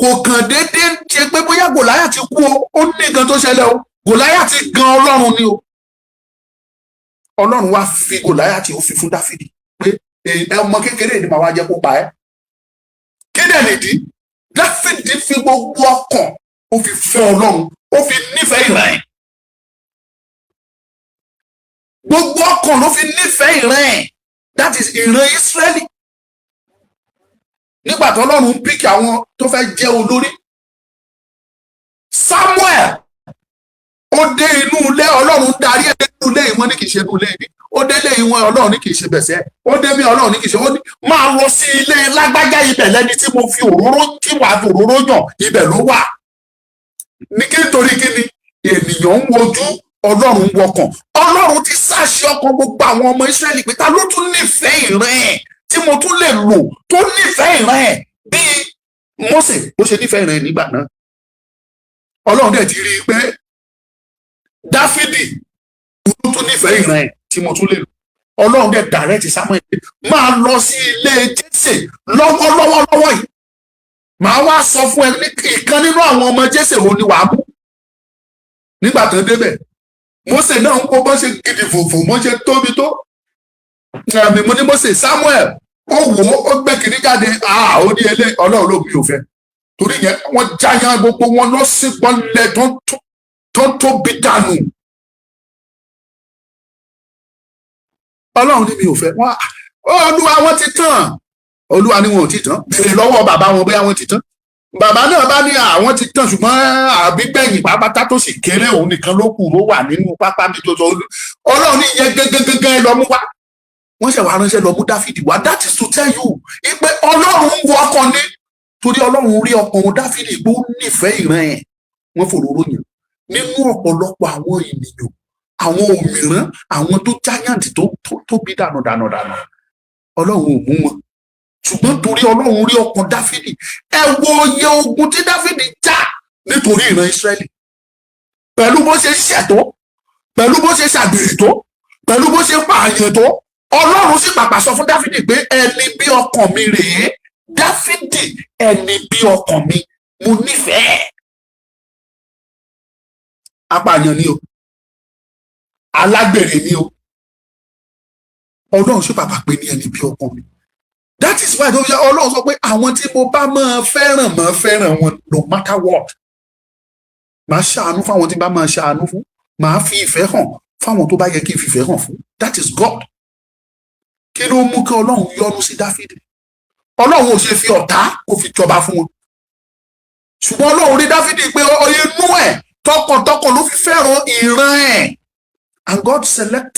kò kàn déédéé ṣe pé bóyá Gòláyàtì kú o. Ó ní nǹkan tó ṣẹlẹ̀ o. Gòláyàtì gan, Ọlọ́run ni o. Ọlọ́run wá fi Gòláyàtì, ó fi fún Dáfídì pé ọmọ kékeré ni màá wá jẹ́ kó pa ẹ́. Kí dẹ̀ nìdí? Dáfídì fi gbogbo ọkàn, ó fi fẹ́ Ọlọ́run, ó fi nífẹ̀ẹ́ ìran ẹ̀. Gbogbo ọkàn ló fi nífẹ̀ẹ́ ìran ẹ̀, that is ìran Ísírẹ́lì. Nígbà tó Ọlọ́run ń pick àwọn tó fẹ́ jẹ́ olórí, Samuel ó dé inú ilé, Ọlọ́run darí ẹ̀ inú ilé ìwọ́n ní kì í ṣe inú ilé ibi. Ó délé ìwọ̀n, Ọlọ́run ní kì í ṣe bẹ̀sẹ̀. Ó débí, Ọlọ́run ní kì í ṣe. Ó ní máa lọ sí ilé lágbájá, ibẹ̀ lẹ́ni tí mo fi òróró, tí wàá fi òróró yàn, ibẹ̀ ló wà. Ní kí nítorí kí ni? Ènìyàn ń wojú, Ọlọ́run ń wọkàn. Ọlọ́run ti sáṣẹ ọkàn gbogbo àwọn ọmọ Ísírẹ́lì pé ta ló tún nífẹ̀ẹ́ ìran ẹ̀ tí mo tún lè lò, tó nífẹ̀ẹ́ ìran ẹ̀ bíi Mósè bó ṣe nífẹ̀ẹ́ ìran ẹ̀ nígbà náà? Ọlọ́run dẹ̀ ti rí i pé Dáfídì ló tún nífẹ̀ẹ́ ìran ẹ̀ tí mo tún lè lò. Ọlọ́run dẹ̀ direct Samuel pé máa lọ sí ilé Jésè lọ́wọ́lọ́wọ́ lọ́wọ́ yìí, màá wá sọ fún ẹ ní ìkan nínú àwọn ọmọ Jésè wo ni wàá mú. Nígbà tó débẹ̀, Mósè náà ń kó bọ́n ṣe gidi fòfò, bọ́n ṣe tóbi tó ẹ̀mí. Mo ní Mósè, Samuel, ó wò ó, ó gbé kìíní jáde. Ah, ó ní ẹlẹ́, Ọlọ́run ló mi ò fẹ́, torí yẹn wọ́n jáyà gbogbo wọn lọ sí gbọ́nlẹ̀ tó ń tóbi dànù. Ọlọ́run ní mi ò fẹ́ wọ́n. Olúwa, wọn ti tàn. Olúwa ní wọn ò ti tàn, béèrè lọ́wọ́ bàbá wọn bóyá wọn ti tàn. Bàbá náà bá ní àwọn ti tàn, ṣùgbọ́n àbígbẹ̀yìn pápátá tó sì kéré, òun nìkan ló kù ló wà nínú pápá mi tó sọ. Ọlọ́run ní ìyẹn gẹ́gẹ́gẹ́gẹ́ lọ mú wá. Wọ́n ṣẹ̀ wá ránṣẹ́ lọ mú Dáfídì wá. That is to tell you pé Ọlọ́run ń wọ ọkàn ní, torí Ọlọ́run rí ọkàn wọn, Dáfídì, pé ó nífẹ̀ẹ́ ìran ẹ̀, wọ́n fòróró yàn. Nínú ọ̀pọ̀lọpọ̀ àwọn ènìyàn, àwọn òmìrán, àwọn tó giant, tó tóbi dànù dànù dànù, Ọlọ́run ò mú wọn, ṣùgbọ́n torí Ọlọ́run rí ọkàn Dáfídì. Ẹ wo iye ogun tí Dáfídì jà nítorí ìran Ísírẹ́lì, pẹ̀lú bó ṣe ṣẹ̀tó, pẹ̀lú bó ṣe ṣàgbèrè tó, pẹ̀lú bó ṣe pààyàn tó. Ọlọ́run sì pàpà sọ fún Dáfídì pé ẹni bí ọkàn mi rèé, Dáfídì, ẹni bí ọkàn mi, mo nífẹ̀ẹ́. Apààyàn ni o, alágbèrè ni o, Ọlọ́run sì pàpà pé ní ẹni bí ọkàn mi. That is why Ọlọ́run sọ pé àwọn tí mo bá máa fẹ́ràn, máa fẹ́ràn wọn no matter what. Màá ṣàánú fáwọn tí bá máa ṣàánú fún, màá fi ìfẹ́ hàn fáwọn tó bá yẹ kí n fìfẹ́ hàn fún. That is God. Kí ló mú kí Ọlọ́run yọ́nú sí Dáfídì? Ọlọ́run ò ṣe fi ọ̀tá kó fi jọba fún wọn, ṣùgbọ́n Ọlọ́run rí Dáfídì pé inú ẹ̀ tọkàntọkàn ló fi fẹ́ràn ìran ẹ̀, and God select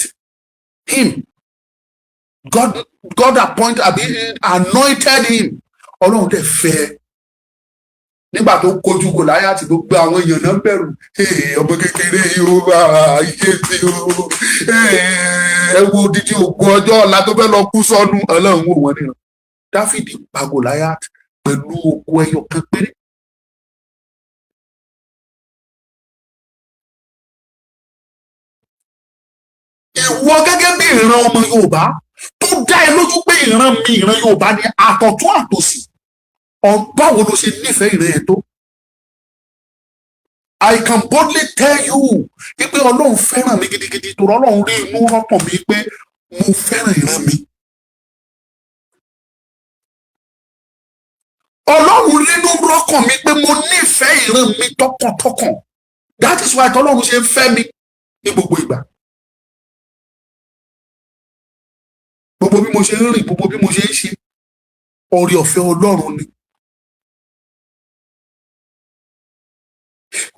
him. God appoint àbí anointed him. Ọlọ́run dẹ̀ fẹ́. Nígbà tó kojú Gòláyátì, gbogbo àwọn èèyàn náà bẹ̀rù. Ọmọ kékeré yìí ó ayé tí ó ẹ wo odidi ògùn ọjọ́ ọ̀la tó fẹ́ lọ kú sọ́nù. Ọlọ́run wò wọ́n níran. Dáfídì pa Gòláyátì pẹ̀lú okùn ẹyọ kan péré. Ìwọ gẹ́gẹ́ bí ìran ọmọ Yorùbá tó dá ẹ lójú pé ìran mi, ìran Yorùbá ni, àtọ̀tún àtòsì, báwo ló ṣe nífẹ̀ẹ́ ìran ẹ̀ tó? I can boldly tell you wípé Ọlọ́run fẹ́ràn mi gidigidi, torí Ọlọ́run rí inú rọ́pọ̀ mi pé mo fẹ́ràn ìran mi. Ọlọ́run rí inú rọ́kàn mi pé mo nífẹ̀ẹ́ ìran mi tọkàntọkàn. That is why tọ́lọ́run ṣe ń fẹ́ mi ní gbogbo ìgbà. Gbogbo bí mo ṣe ń rìn, gbogbo bí mo ṣe ń ṣe, oore ọ̀fẹ́ Ọlọ́run ni.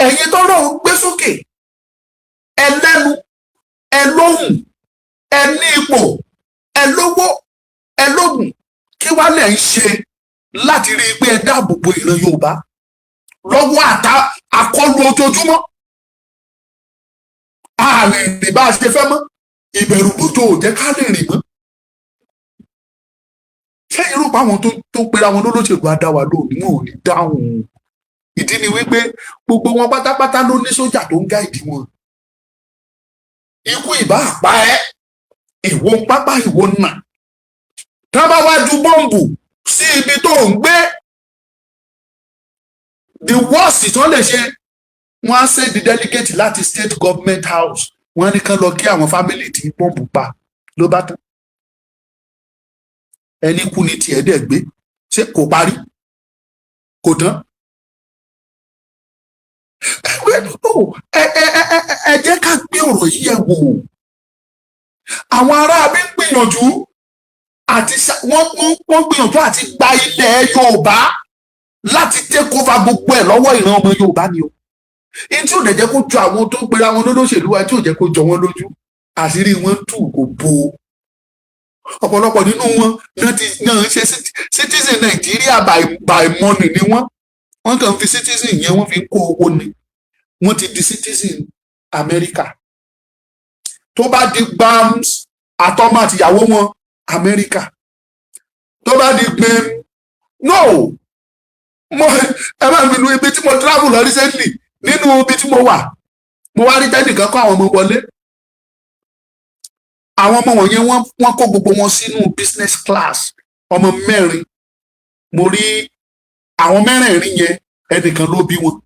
Ẹ̀yin tọ́lọ́run gbé sókè, ẹ lẹ́nu, ẹ lóhùn, ẹ ní ipò, ẹ lówó, ẹ lógùn, kí wá lẹ̀ ń ṣe láti rí i pé ẹ dáàbò bo ìran Yorùbá lọ́wọ́ àtà àkọlù ojoojúmọ́? A lè rìn bá a ṣe fẹ́ mọ́, ìbẹ̀rù bójú ò jẹ́ ká lè rìn mọ́. Ṣé irú pa àwọn tó pera wọn lólóṣèlú á dá wa lónìí? Wọn ò ní dáhùn. Ìdí ni wípé gbogbo wọn pátápátá ló ní sójà tó ń gáìdì wọn. Ikú ìbá àpá ẹ, ìwọ ń pápá, ìwọ ń nà. Tá bá wá ju bọ́ǹbù sí ibi tó ń gbé, the worst tí wọ́n lè ṣe, wọ́n á send the delegate láti state government house, wọ́n á ní kán lọ kí àwọn family tí bọ́ǹbù pa, ló bá tán. Ẹni kú ni tiẹ̀ dẹ̀ gbé, ṣé kò parí? Kò tán. Ẹ jẹ́ ká gbé ọ̀rọ̀ yìí yẹ̀ wò. Àwọn ará mi ń gbìyànjú àti wọ́n gbìyànjú àti gba ilẹ̀ Yorùbá láti take over gbogbo ẹ̀ lọ́wọ́ ìran ọmọ Yorùbá ni o. Ní tí ò dẹ̀ jẹ́ kó jọ àwọn tó ń pera wọn lólóṣèlú wa, tí ò jẹ́ kó jọ wọ́n lójú. Àṣírí wọn tú, kò bo. Ọ̀pọ̀lọpọ̀ nínú wọn náà ti náà ń ṣe citizen Nàìjíríà by money ni wọ́n. Wọ́n kàn fi citizen yẹn, wọ́n fi ń kó owó ni. Wọ́n ti di citizen Amẹ́ríkà. Tó bá di gbams, àtọmọ àtìyàwó wọn, Amẹ́ríkà. Tó bá di gbẹm, no, mo ẹ bá mi lu ibi tí mo travel lọ recently. Nínú ibi tí mo wà, mo wá rí tẹ́nìkan kó àwọn ọmọ wọlé. Àwọn ọmọ wọ̀nyẹn, wọ́n kó gbogbo wọn sínú business class. Ọmọ mẹ́rin mo rí. Àwọn mẹ́rẹ̀ẹ̀rin yẹn, ẹnìkan ló bí wọn.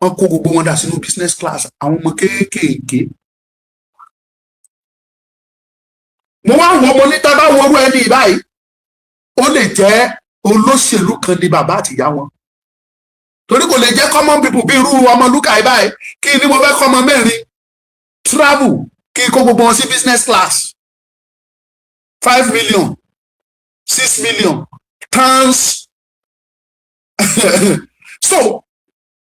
Wọ́n kó gbogbo wọn dà sínú business class, àwọn ọmọ kéékèèké. Mo wá wo, mo ní tá a bá wo orú ẹni báyìí, ó lè jẹ́ olóṣèlú kan ní bàbá àtìyá wọn, torí kò lè jẹ́ common people bí irú ọmọ lúkà yìí báyìí. Kí ni mo fẹ́ kọ́ ọmọ mẹ́rin travel, kí n kó gbogbo wọn sí business class, 5 million, 6 million pounds? So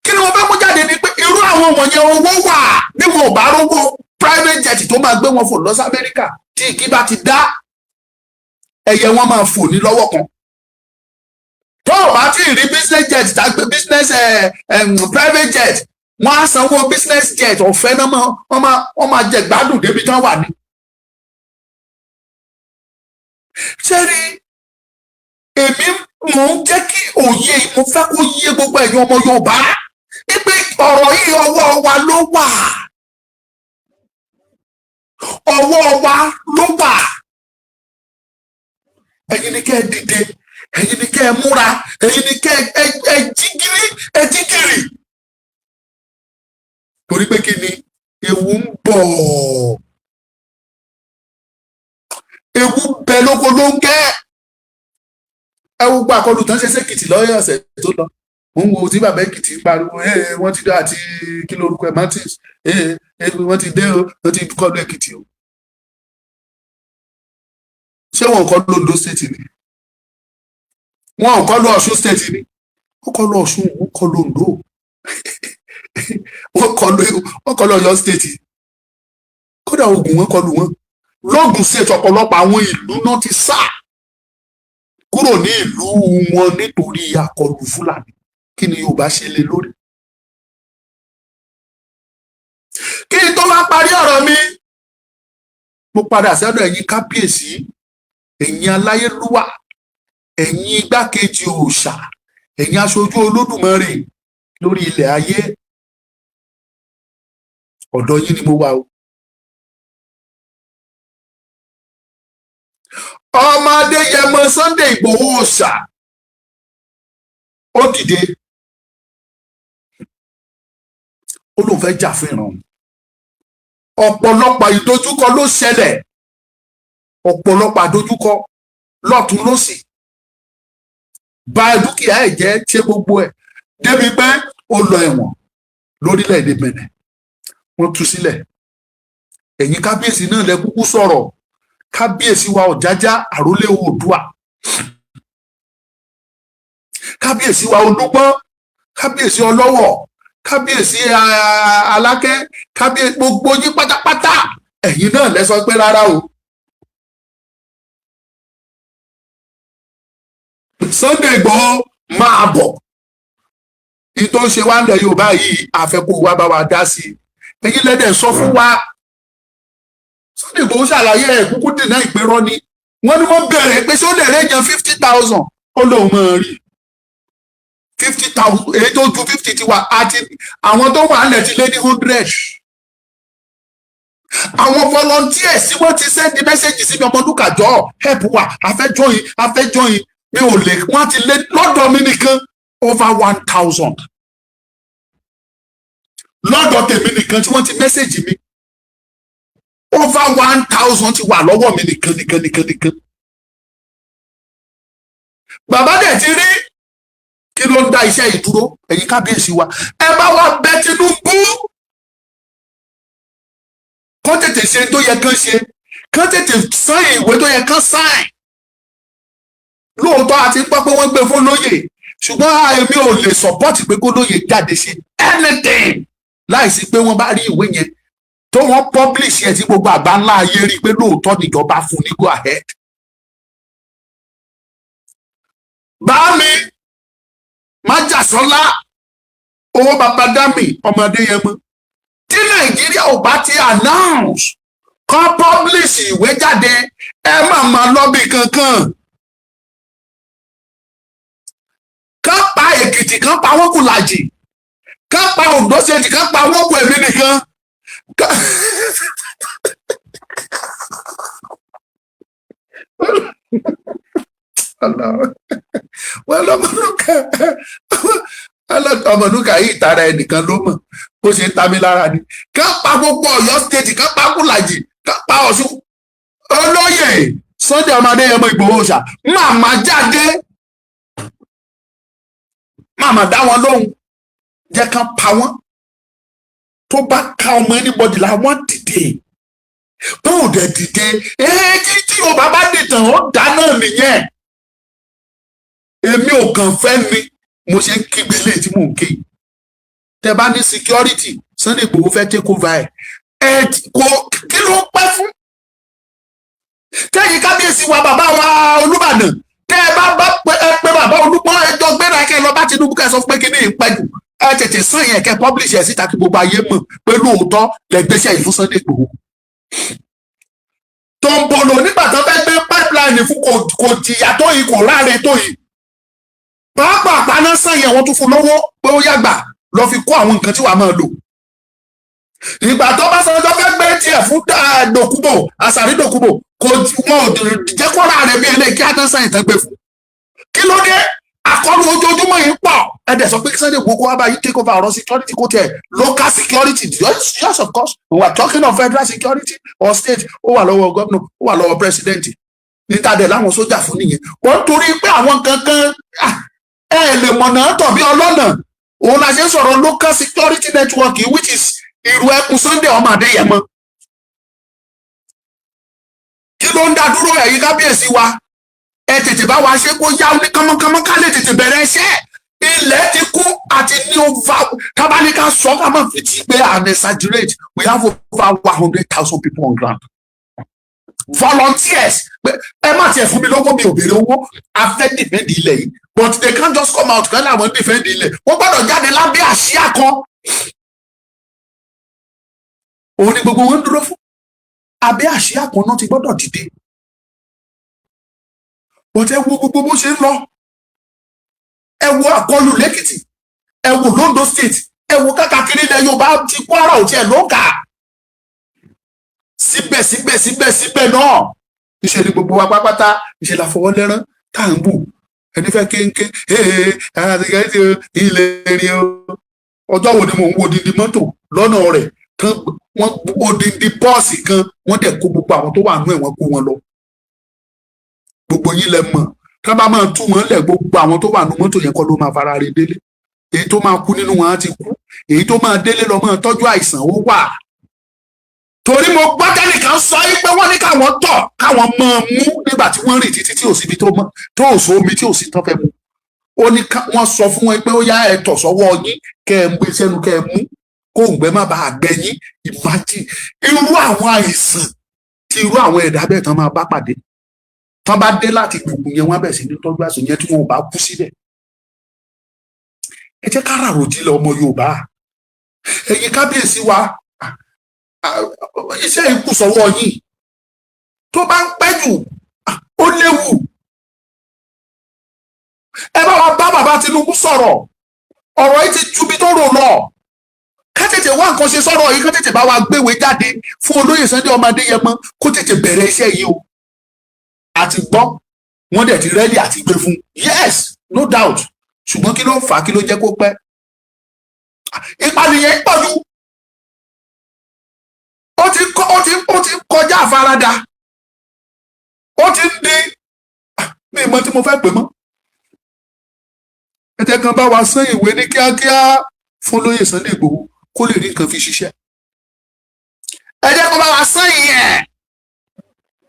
kí ni mo fẹ́ mú jáde ni pé irú àwọn wọ̀nyẹn, owó wà. Bí wọn ò bá rówó private jet tó máa gbé wọn fò lọ sí Amẹ́ríkà, tí igi bá ti dá, ẹyẹ wọn máa fò ní lọ́wọ́ kan. Tó o bá tí ì rí business jet tàbí business private jet, wọ́n á sanwó business jet ọ̀fẹ́ náà. Wọ́n máa jẹ gbádùn débi tán wà ní. Ṣé rí, èmi mò ń jẹ́ kí òye, mo fẹ́ kó yé gbogbo ẹ̀yin ọmọ Yorùbá wípé ọ̀rọ̀ yìí, ọwọ́ wa ló wà, ọwọ́ wa ló wà. Ẹ̀yin ni kẹ́ ẹ dìde, ẹ̀yin ni kẹ́ ẹ múra, ẹ̀yin ni kẹ́ ẹ jí gírí, ẹ jí gìrì, torí pé kí ni? Ewu ń bọ̀, ewu bẹ lóko ló ń gẹ́. Ẹ wo gbọ́ àkọlù tán ṣe sÉkìtì lọ́yọ̀ ọ̀sẹ̀ tó lọ. Mo ń wo tí bàbá Èkìtì ń pariwo, ee, wọ́n ti dé, àti kí lórúkọ ẹ̀, Martins, ee, wọ́n ti dé o, wọ́n ti kọlu Èkìtì o. Ṣé wọn kọlu Ondo State ni? Wọn ò kọlu Ọ̀ṣun State ni? Wọ́n kọlu Ọ̀ṣun, wọ́n kọlu Ondo, wọ́n kọlu Ọ̀yọ́ State, kódà Ògùn, wọ́n kọlu wọn lÓgùn State. Ọ̀pọ̀lọpọ̀ àwọn ìlú náà ti sá kúrò ní ìlú wọn nítorí àkọlù Fúlàní. Kí ni Yorùbá ṣe lé lórí? Kí n tó wá parí ọ̀rọ̀ mi, mo padà sọ́dọ̀ ẹ̀yin kábíyèsí, ẹ̀yin aláyélúwà, ẹ̀yin igbákejì òòṣà, ẹ̀yin aṣojú Olódùmarè lórí ilẹ̀ ayé. Ọ̀dọ̀ yín ni mo wà o. Ọmọ Adéyẹmọ Sunday Ìgbòho òòṣà, ó dìde, ó lóun fẹ́ jà fún ìran òun. Ọ̀pọ̀lọpọ̀ ìdojúkọ ló ṣẹlẹ̀, ọ̀pọ̀lọpọ̀ àdojúkọ lọ́tún lọ́sì, bà dúkìá ẹ̀ jẹ́, ṣe gbogbo ẹ̀, débi pé ó lọ ẹ̀wọ̀n lórílẹ̀‐èdè Benin. Wọ́n tú sílẹ̀. Ẹ̀yin kábíyèsí náà lẹ kúkú sọ̀rọ̀. Kábíyèsí wa Ọ̀jájá, àrólé Oòduà, kábíyèsí wa Olúgbọ́n, kábíyèsí Ọlọ́wọ̀, kábíyèsí Alákẹ́, kábíyèsí gbogbo yín pátápátá, ẹ̀yin náà lẹ sọ pé rárá o, Sunday Igboho máa bọ̀. Ìtọ́ ń ṣe wá ńlẹ̀ Yorùbá yìí, àfẹ́kù wa bá wa dá sí i. Ẹ̀yin lẹ́dẹ̀ sọ fún wa. Sunday Igboho ṣàlàyé ẹ̀, kúkú dènà ìpérọ́ ni. Wọ́n ní wọ́n bẹ̀rẹ̀ pé ṣé ó lè rẹ́jàn 50,000? Ó lóun máa rí 50,000, èyí tó ju 50 ti wà, àti àwọn tó wà nílẹ̀ ti lé ní 100. Àwọn volunteers tí wọ́n ti send message sí mi, "Ọmọlúkà, jọ help wa, a fẹ́ join, a fẹ́ join," mi ò lè. Wọ́n ti lé lọ́dọ̀ mi nìkan over 1,000, lọ́dọ̀ tèmi nìkan tí wọ́n ti message mi, over 1,000 ti wà lọ́wọ́ mi nìkan nìkan nìkan nìkan. Bàbá dẹ̀ ti rí kí ló ń dá iṣẹ́ yìí dúró. Ẹ̀yin kábíyèsí wa, ẹ bá wa bẹ̀ Tinubu kó tètè ṣe tó yẹ kán ṣe, kán tètè sign ìwé tó yẹ kán sign. Lóòótọ́, àti gbọ́ pé wọ́n gbé fún lóyè, ṣùgbọ́n èmi ò lè support pé kó lóye jáde ṣe anything láìsí pé wọ́n bá rí ìwé yẹn. Tó wọ́n publish ẹ̀ tí gbogbo àgbá ńlá ayé rí i pé lóòótọ́ níjọba fún ní go ahead. Báàmí májàsọ́lá, owó bàbá dámì, ọmọdé yẹn mọ́, tí Nàìjíríà ò bá ti announce kán publish ìwé jáde, ẹ má máa lọ́bì kankan. Kán pa Èkìtì, kán pa wọ́n kù làjì, kán pa Oǹdó State, kán pa wọ́n kù èmi nìkan. Wọ́n lọ́mọdúnkà, ọmọdúnkà yìí tara ẹnìkan ló mọ̀ bó ṣe ń ta mí lára ni. Kán pa gbogbo Ọ̀yọ́ State, kán pa Kúlàjì, kán pa Ọ̀ṣun. Olóyè Sunday ọmọdé Adéyẹmọ Ìgbòho ṣá màmá jáde, màmá dá wọn lóhùn, jẹ́ kán pa wọ́n. Tó bá ká ọmọ anybody làwọn dìde, tó ò dẹ̀ dìde ee, tí Yorùbá bá dìtàn, ó dáná nìyẹn. Èmi ò kàn fẹ́ ni mo ṣe ń kígbe léyìí tí mò ń ké. Tẹ bá ní security, Sunday Igboho fẹ́ take over ẹ̀ ẹ̀ kò kí ló pẹ́ fún tẹ́yìn kábíyèsí wa, bàbá wa Olúbàdàn. Tẹ́ ẹ bá bá ẹ pé bàbá Olúgbọ́n, ẹ jọ gbéra kẹ́ lọ bá Tinubu, kẹ́ sọ pé kí ní ìpẹ́ jù, ẹ tètè sàn yẹn, kẹ́ publish ẹ̀ síta kí gbogbo ayé mọ̀ pé lóòótọ́ lẹ gbéṣẹ́ yìí fún Sunday Igboho. Tó ń bọ̀ lò nígbà tó fẹ́ gbé pipeline fún, kò jìyà tó yìí, kò ráre tó yìí. Pàápàá paná sàn yẹn, wọ́n tún fún lọ́wọ́ pé ó yàgbà lọ fi kó àwọn nǹkan tí wàá máa lò. Ìgbà tó bá sọ tó fẹ́ gbé tiẹ̀ fún Dòkúbò, Àsàrí Dòkúbò, kò wọn ò jẹ́ kó ráre bí eléyìí kí á tán sàn yìí tán gbé fún. Kí ló dé? Àkọlù ojoojúmọ́ yìí pọ̀. Ẹ dẹ̀ sọ pé Sunday Igboho wá bá yìí take over ọ̀rọ̀ security, kó tiẹ̀ local security. Yes, of course, we are talking of federal security or state, ó wà lọ́wọ́ gómìnà, ó wà lọ́wọ́ president. Níta dẹ̀ láwọn sójà fún nìyẹn. Wọ́n torí pé àwọn kankan ẹ lè mọ̀nà tọ̀ bí ọlọ́nà, òun la ṣe ń sọ̀rọ̀ local security network, which is ìrù ẹkùn Sunday ọmọ Adéyẹmọ. Kí ló ń dá dúró? Ẹ̀yin kábíyèsí wa, ẹ tètè bá wa ṣe kó yá ní kánmọ́kánmọ́ ká lè tètè bẹ̀rẹ̀ iṣẹ́. Ilẹ̀ ti kú àti ní over, tábánikà sọ ká má fi ti pé and exaggerate, we have over 100,000 people on ground, volunteers, pé ẹ má tiẹ̀ fún mi lówó, mi ò béèrè owó, a fẹ́ defend ilẹ̀ yìí. But they can't just come out kan láwọn defend ilẹ̀, wọ́n gbọ́dọ̀ jáde lábẹ́ àsíá kan. Òun ni gbogbo wọn ń dúró fún. Abẹ́ àsíá kan náà ti gbọ́dọ̀ dìde. But ẹ wo gbogbo bó ṣe ń lọ, ẹ wo àkọlù lẹ́kìtì, ẹ wo l'Ondo State, ẹ wo káàkiri ilẹ̀ Yorùbá, ti Kwara ò tiẹ̀ ló kà. Síbẹ̀síbẹ̀ síbẹ̀síbẹ̀ náà, níṣẹ́ ni gbogbo wa pátápátá níṣẹ́ la fọwọ́ lẹ́rán tá à ń bù. Ẹni fẹ́ kéńké ee àti ilẹ̀ rí o. Ọjọ́ wo ni mò ń wo odindi mọ́tò lọ́nà rẹ̀ tán, wọ́n odindi bọ́ọ̀sì kan, wọ́n dẹ̀ kó gbogbo àwọn tó wà nú ẹ̀, wọ́n kó wọn lọ. Gbogbo yín lẹ mọ̀, tá bá máa tú wọn lẹ̀, gbogbo àwọn tó wà nú mọ́tò yẹn kọ́ ló máa fara rẹ̀ délé. Èyí tó máa kú nínú wọn á ti kú, èyí tó máa délé lọ máa tọ́jú àìsàn ó wà. Torí mo gbọ́ tẹ́nìkan sọ yí pé wọ́n ní káwọn tọ̀ káwọn máa mú nígbà tí wọ́n rìn títí tí ò síbi tó mọ́, tó ò sómi, tí ò sí tán fẹ́ mu. Ó ní wọ́n sọ fún wọn pé ó yá, ẹ tọ̀ sọ́wọ́ yín, kẹ́ ẹ gbé sẹ́nu, kẹ́ ẹ mú kó òǹgbẹ má bàa gbẹ yín. Ìmájì irú àwọn àìsàn tí irú àwọn ẹ̀dá bẹ́ẹ̀ tán máa bá pàdé tán bá dé láti gbùngbùn yẹn, wọ́n bẹ̀ sí ní tọ́jú àìsàn yẹn tí wọn ò bá kú síbẹ̀. Ẹ jẹ́ ká ràròjinlẹ̀, ọmọ Yorùbá. Ẹ̀yin kábíyèsí wa, iṣẹ́ ikú sọ́wọ́ yín. Tó bá ń pẹ́ jù, ó léwu. Ẹ bá wa bá bàbá Tinubu sọ̀rọ̀. Ọ̀rọ̀ yìí ti ju bí tó rò lọ. Ká tètè wá nǹkan ṣe sọ̀rọ̀ yìí, ká tètè bá wa gbéwèé jáde fún olóyè Sunday ọmọ Adéyẹmọ kó tètè bẹ̀rẹ̀ iṣẹ́ yìí o. Àti gbọ́ wọ́n dẹ̀ ti ready àti gbé fún, yes, no doubt. Ṣùgbọ́n kí ló ń fà á? Kí ló jẹ́ kó pẹ́? Ìpànìyàn pọ̀ jù, ó ti kọjá àfaradà, ó ti ń di mi ìmọ̀ tí mo fẹ́ pè mọ́. Ẹ jẹ́ kan bá wa sán ìwé ní kíákíá fún lóyè Sunday Igboho kó lè rí nǹkan fi ṣiṣẹ́. Ẹ jẹ́ kó bá wa sán ìyẹn,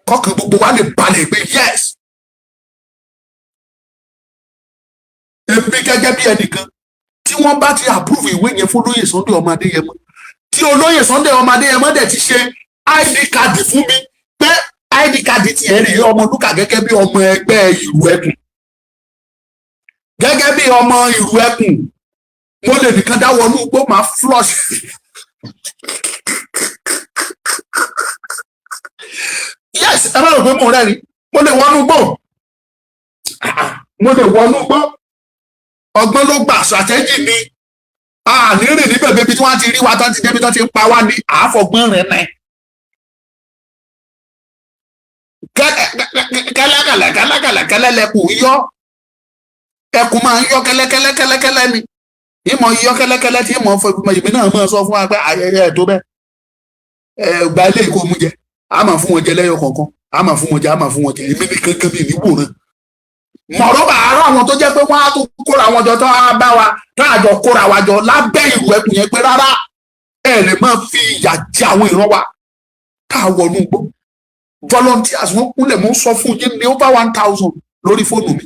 kọ́kàn gbogbo wa lè balẹ̀ pé yes. Èmi gẹ́gẹ́ bí ẹnìkan, tí wọ́n bá ti approve ìwé yẹn fún lóyè Sunday ọmọ Adéyẹmọ, tí Tí olóyè Sunday ọmọ Adéyẹmọ dẹ̀ ti ṣe ID card fún mi pé ID card ti ẹ̀ rèé, Ọmọlúkà, gẹ́gẹ́ bí ọmọ ẹgbẹ́ Ìlú Ẹkùn, gẹ́gẹ́ bí ọmọ Ìlú Ẹkùn, mo lè nìkan dáwọ́ inú igbó, máa flush. Yes, ẹ má rò pé mo rẹ́rìn. Mo lè wọnú igbó, mo lè wọnú igbó. Ọgbọ́n ló gbà, strategy ni. A ní rìn níbẹ̀ bíbi tí wọ́n ti rí wa tán, ti débi tán ti ń pa wá ní àáfọ̀gbọ́n rẹ̀ nẹ. Kẹ́lẹ́kẹ́lẹ́ kẹ́lẹ́kẹ́lẹ́ kẹ́lẹ́ lẹ́kùn yọ, ẹkùn máa ń yọ kẹ́lẹ́kẹ́lẹ́ kẹ́lẹ́kẹ́lẹ́ ni. Ìmọ̀ yọ kẹ́lẹ́kẹ́lẹ́ tí ìmọ̀ fún ìmọ̀ náà máa sọ fún wa pé ayẹyẹ ẹ̀ tó bẹ́ẹ̀, ẹ gba ilé ìkó mu jẹ. A máa fún wọn jẹ lẹ́yọ kọ̀ọ̀kan, a máa fún wọn jẹ, a máa fún wọn jẹ. Èmi ní kankan mi ní wòran mọ̀rọ́ bá àárọ̀. Àwọn tó jẹ́ pé wọ́n á tún kóra wọn jọ tó á bá wa tá a jọ kóra wa jọ lábẹ́ ìlú ẹkùn yẹn pé rárá, ẹ lè máa fi ìyà jẹ àwọn ìran wa tá a wọnú gbó. Volunteers wọn kúnlẹ̀, mo ń sọ fún yín ní over 1,000 lórí fóònù mi.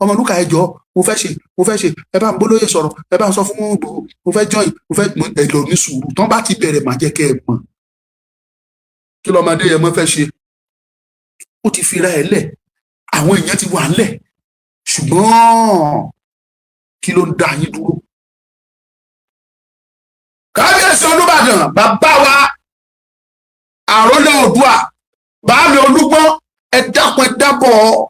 Ọmọlúkà, ẹ jọ̀ọ́, mo fẹ́ ṣe, mo fẹ́ ṣe, ẹ bá ń bólóyè sọ̀rọ̀, ẹ bá ń sọ fún Ìgbòho, mo fẹ́ join, mo fẹ́. Ẹ lọ ní sùúrù, tán bá ti bẹ̀rẹ̀, màá jẹ́ kẹ́ ẹ mọ̀. Kí lọ́mọdé yẹn mọ́ fẹ́ ṣe? Ó ti fira ẹ̀ lẹ̀, àwọn èèyàn ti wà ńlẹ̀, ṣùgbọ́n kí ló ń dá yín dúró? Kábíyèsí Olúbàdàn, bàbá wa, àrólé Oòduà, bàámi Olúgbọ́n, ẹ dákun, ẹ dábọ̀,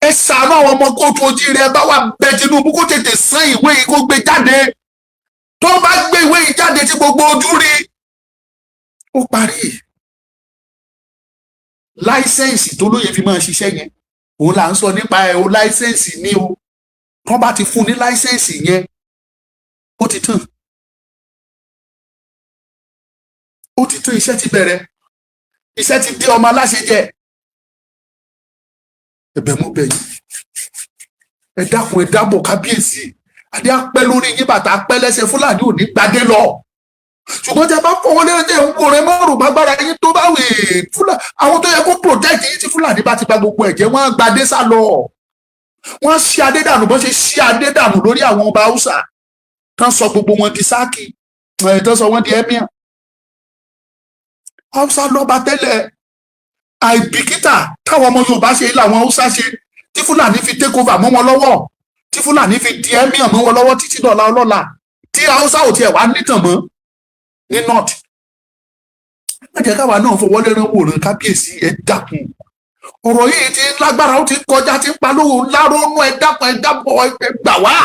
ẹ ṣàánú àwọn ọmọ kóòtù ojíire. Ẹ bá wà bẹ Tinubu kó tètè sán ìwé yìí, kó gbé jáde. Tó bá gbé ìwé yìí jáde tí gbogbo ojú rí, ó parí. License tó lóye fi máa ṣiṣẹ́ yẹn, òun là ń sọ nípa ẹ̀ o. License ní o. Tó bá ti fún ní license yẹn, ó ti tán, ó ti tán. Iṣẹ́ ti bẹ̀rẹ̀, iṣẹ́ ti dé. Ọmọ aláṣẹ jẹ. Ẹ̀bẹ̀ mo bẹ̀ yín, ẹ dákun, ẹ dábọ̀. Kábíyèsí, adé apẹ́ lórí yín, bàtà apẹ́ lẹ́sẹ̀, Fúlàní ò ní gbadé lọ. Ṣùgbọ́n tí a bá fọwọ́ lẹ́rìn tẹ̀ ń wò rẹ mọ́rùn gbàgbára yín tó bá wè Fúlàní, àwọn tó yẹ kó protect yín, tí Fúlàní bá ti gba gbogbo ẹ̀jẹ̀, wọ́n á gbadé sá lọ, wọ́n á ṣí adé dànù. Bọ́n ṣe ṣí adé dànù lórí àwọn ọba Haúsá tán, sọ gbogbo wọn di sáàkì ẹ̀, tán sọ wọ́n di emir. Haúsá lọ́ba tẹ́lẹ̀. Àìbìkítà táwọn ọmọ Yorùbá ṣe làwọn Haúsá ṣe, tí Fúlàní fi take over mọ́ wọn lọ́wọ́, tí Fúlàní fi di emir mọ́ wọn lọ́wọ́ títí dọ̀la ọlọ́la, tí Haúsá ò tiẹ̀ wá nítàn mọ́ ní north. Má jẹ́ káwa náà fọwọ́ lẹ́rán wòran. Kábíyèsí, ẹ dákun, ọ̀rọ̀ yìí ti lágbára, ó ti kọjá, ti ń pa lóhùn lárónú. Ẹ dákun, ẹ dábọ̀, ẹ gbà wá.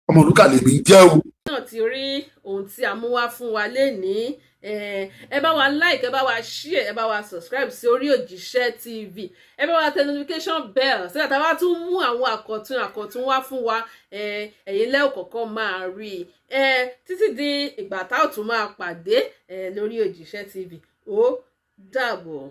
Ọmọlúkà lèmi jẹ́ o. Náà ti rí ohun tí a mú wá fún wa lénìí. Ẹ bá wa like, ẹ bá wa share, ẹ bá wa subscribe sí orí Òjíṣẹ́ TV, ẹ bá wa tẹ notification bell sígbà tá a bá tún mú àwọn àkọ̀tun àkọ̀tun wá fún wa, ẹ̀yin lẹ́ẹ̀ kọ̀ọ̀kan máa rí i. Títí di ìgbà tá ò tún máa pàdé lórí Òjíṣẹ́ TV, ó dàbọ̀.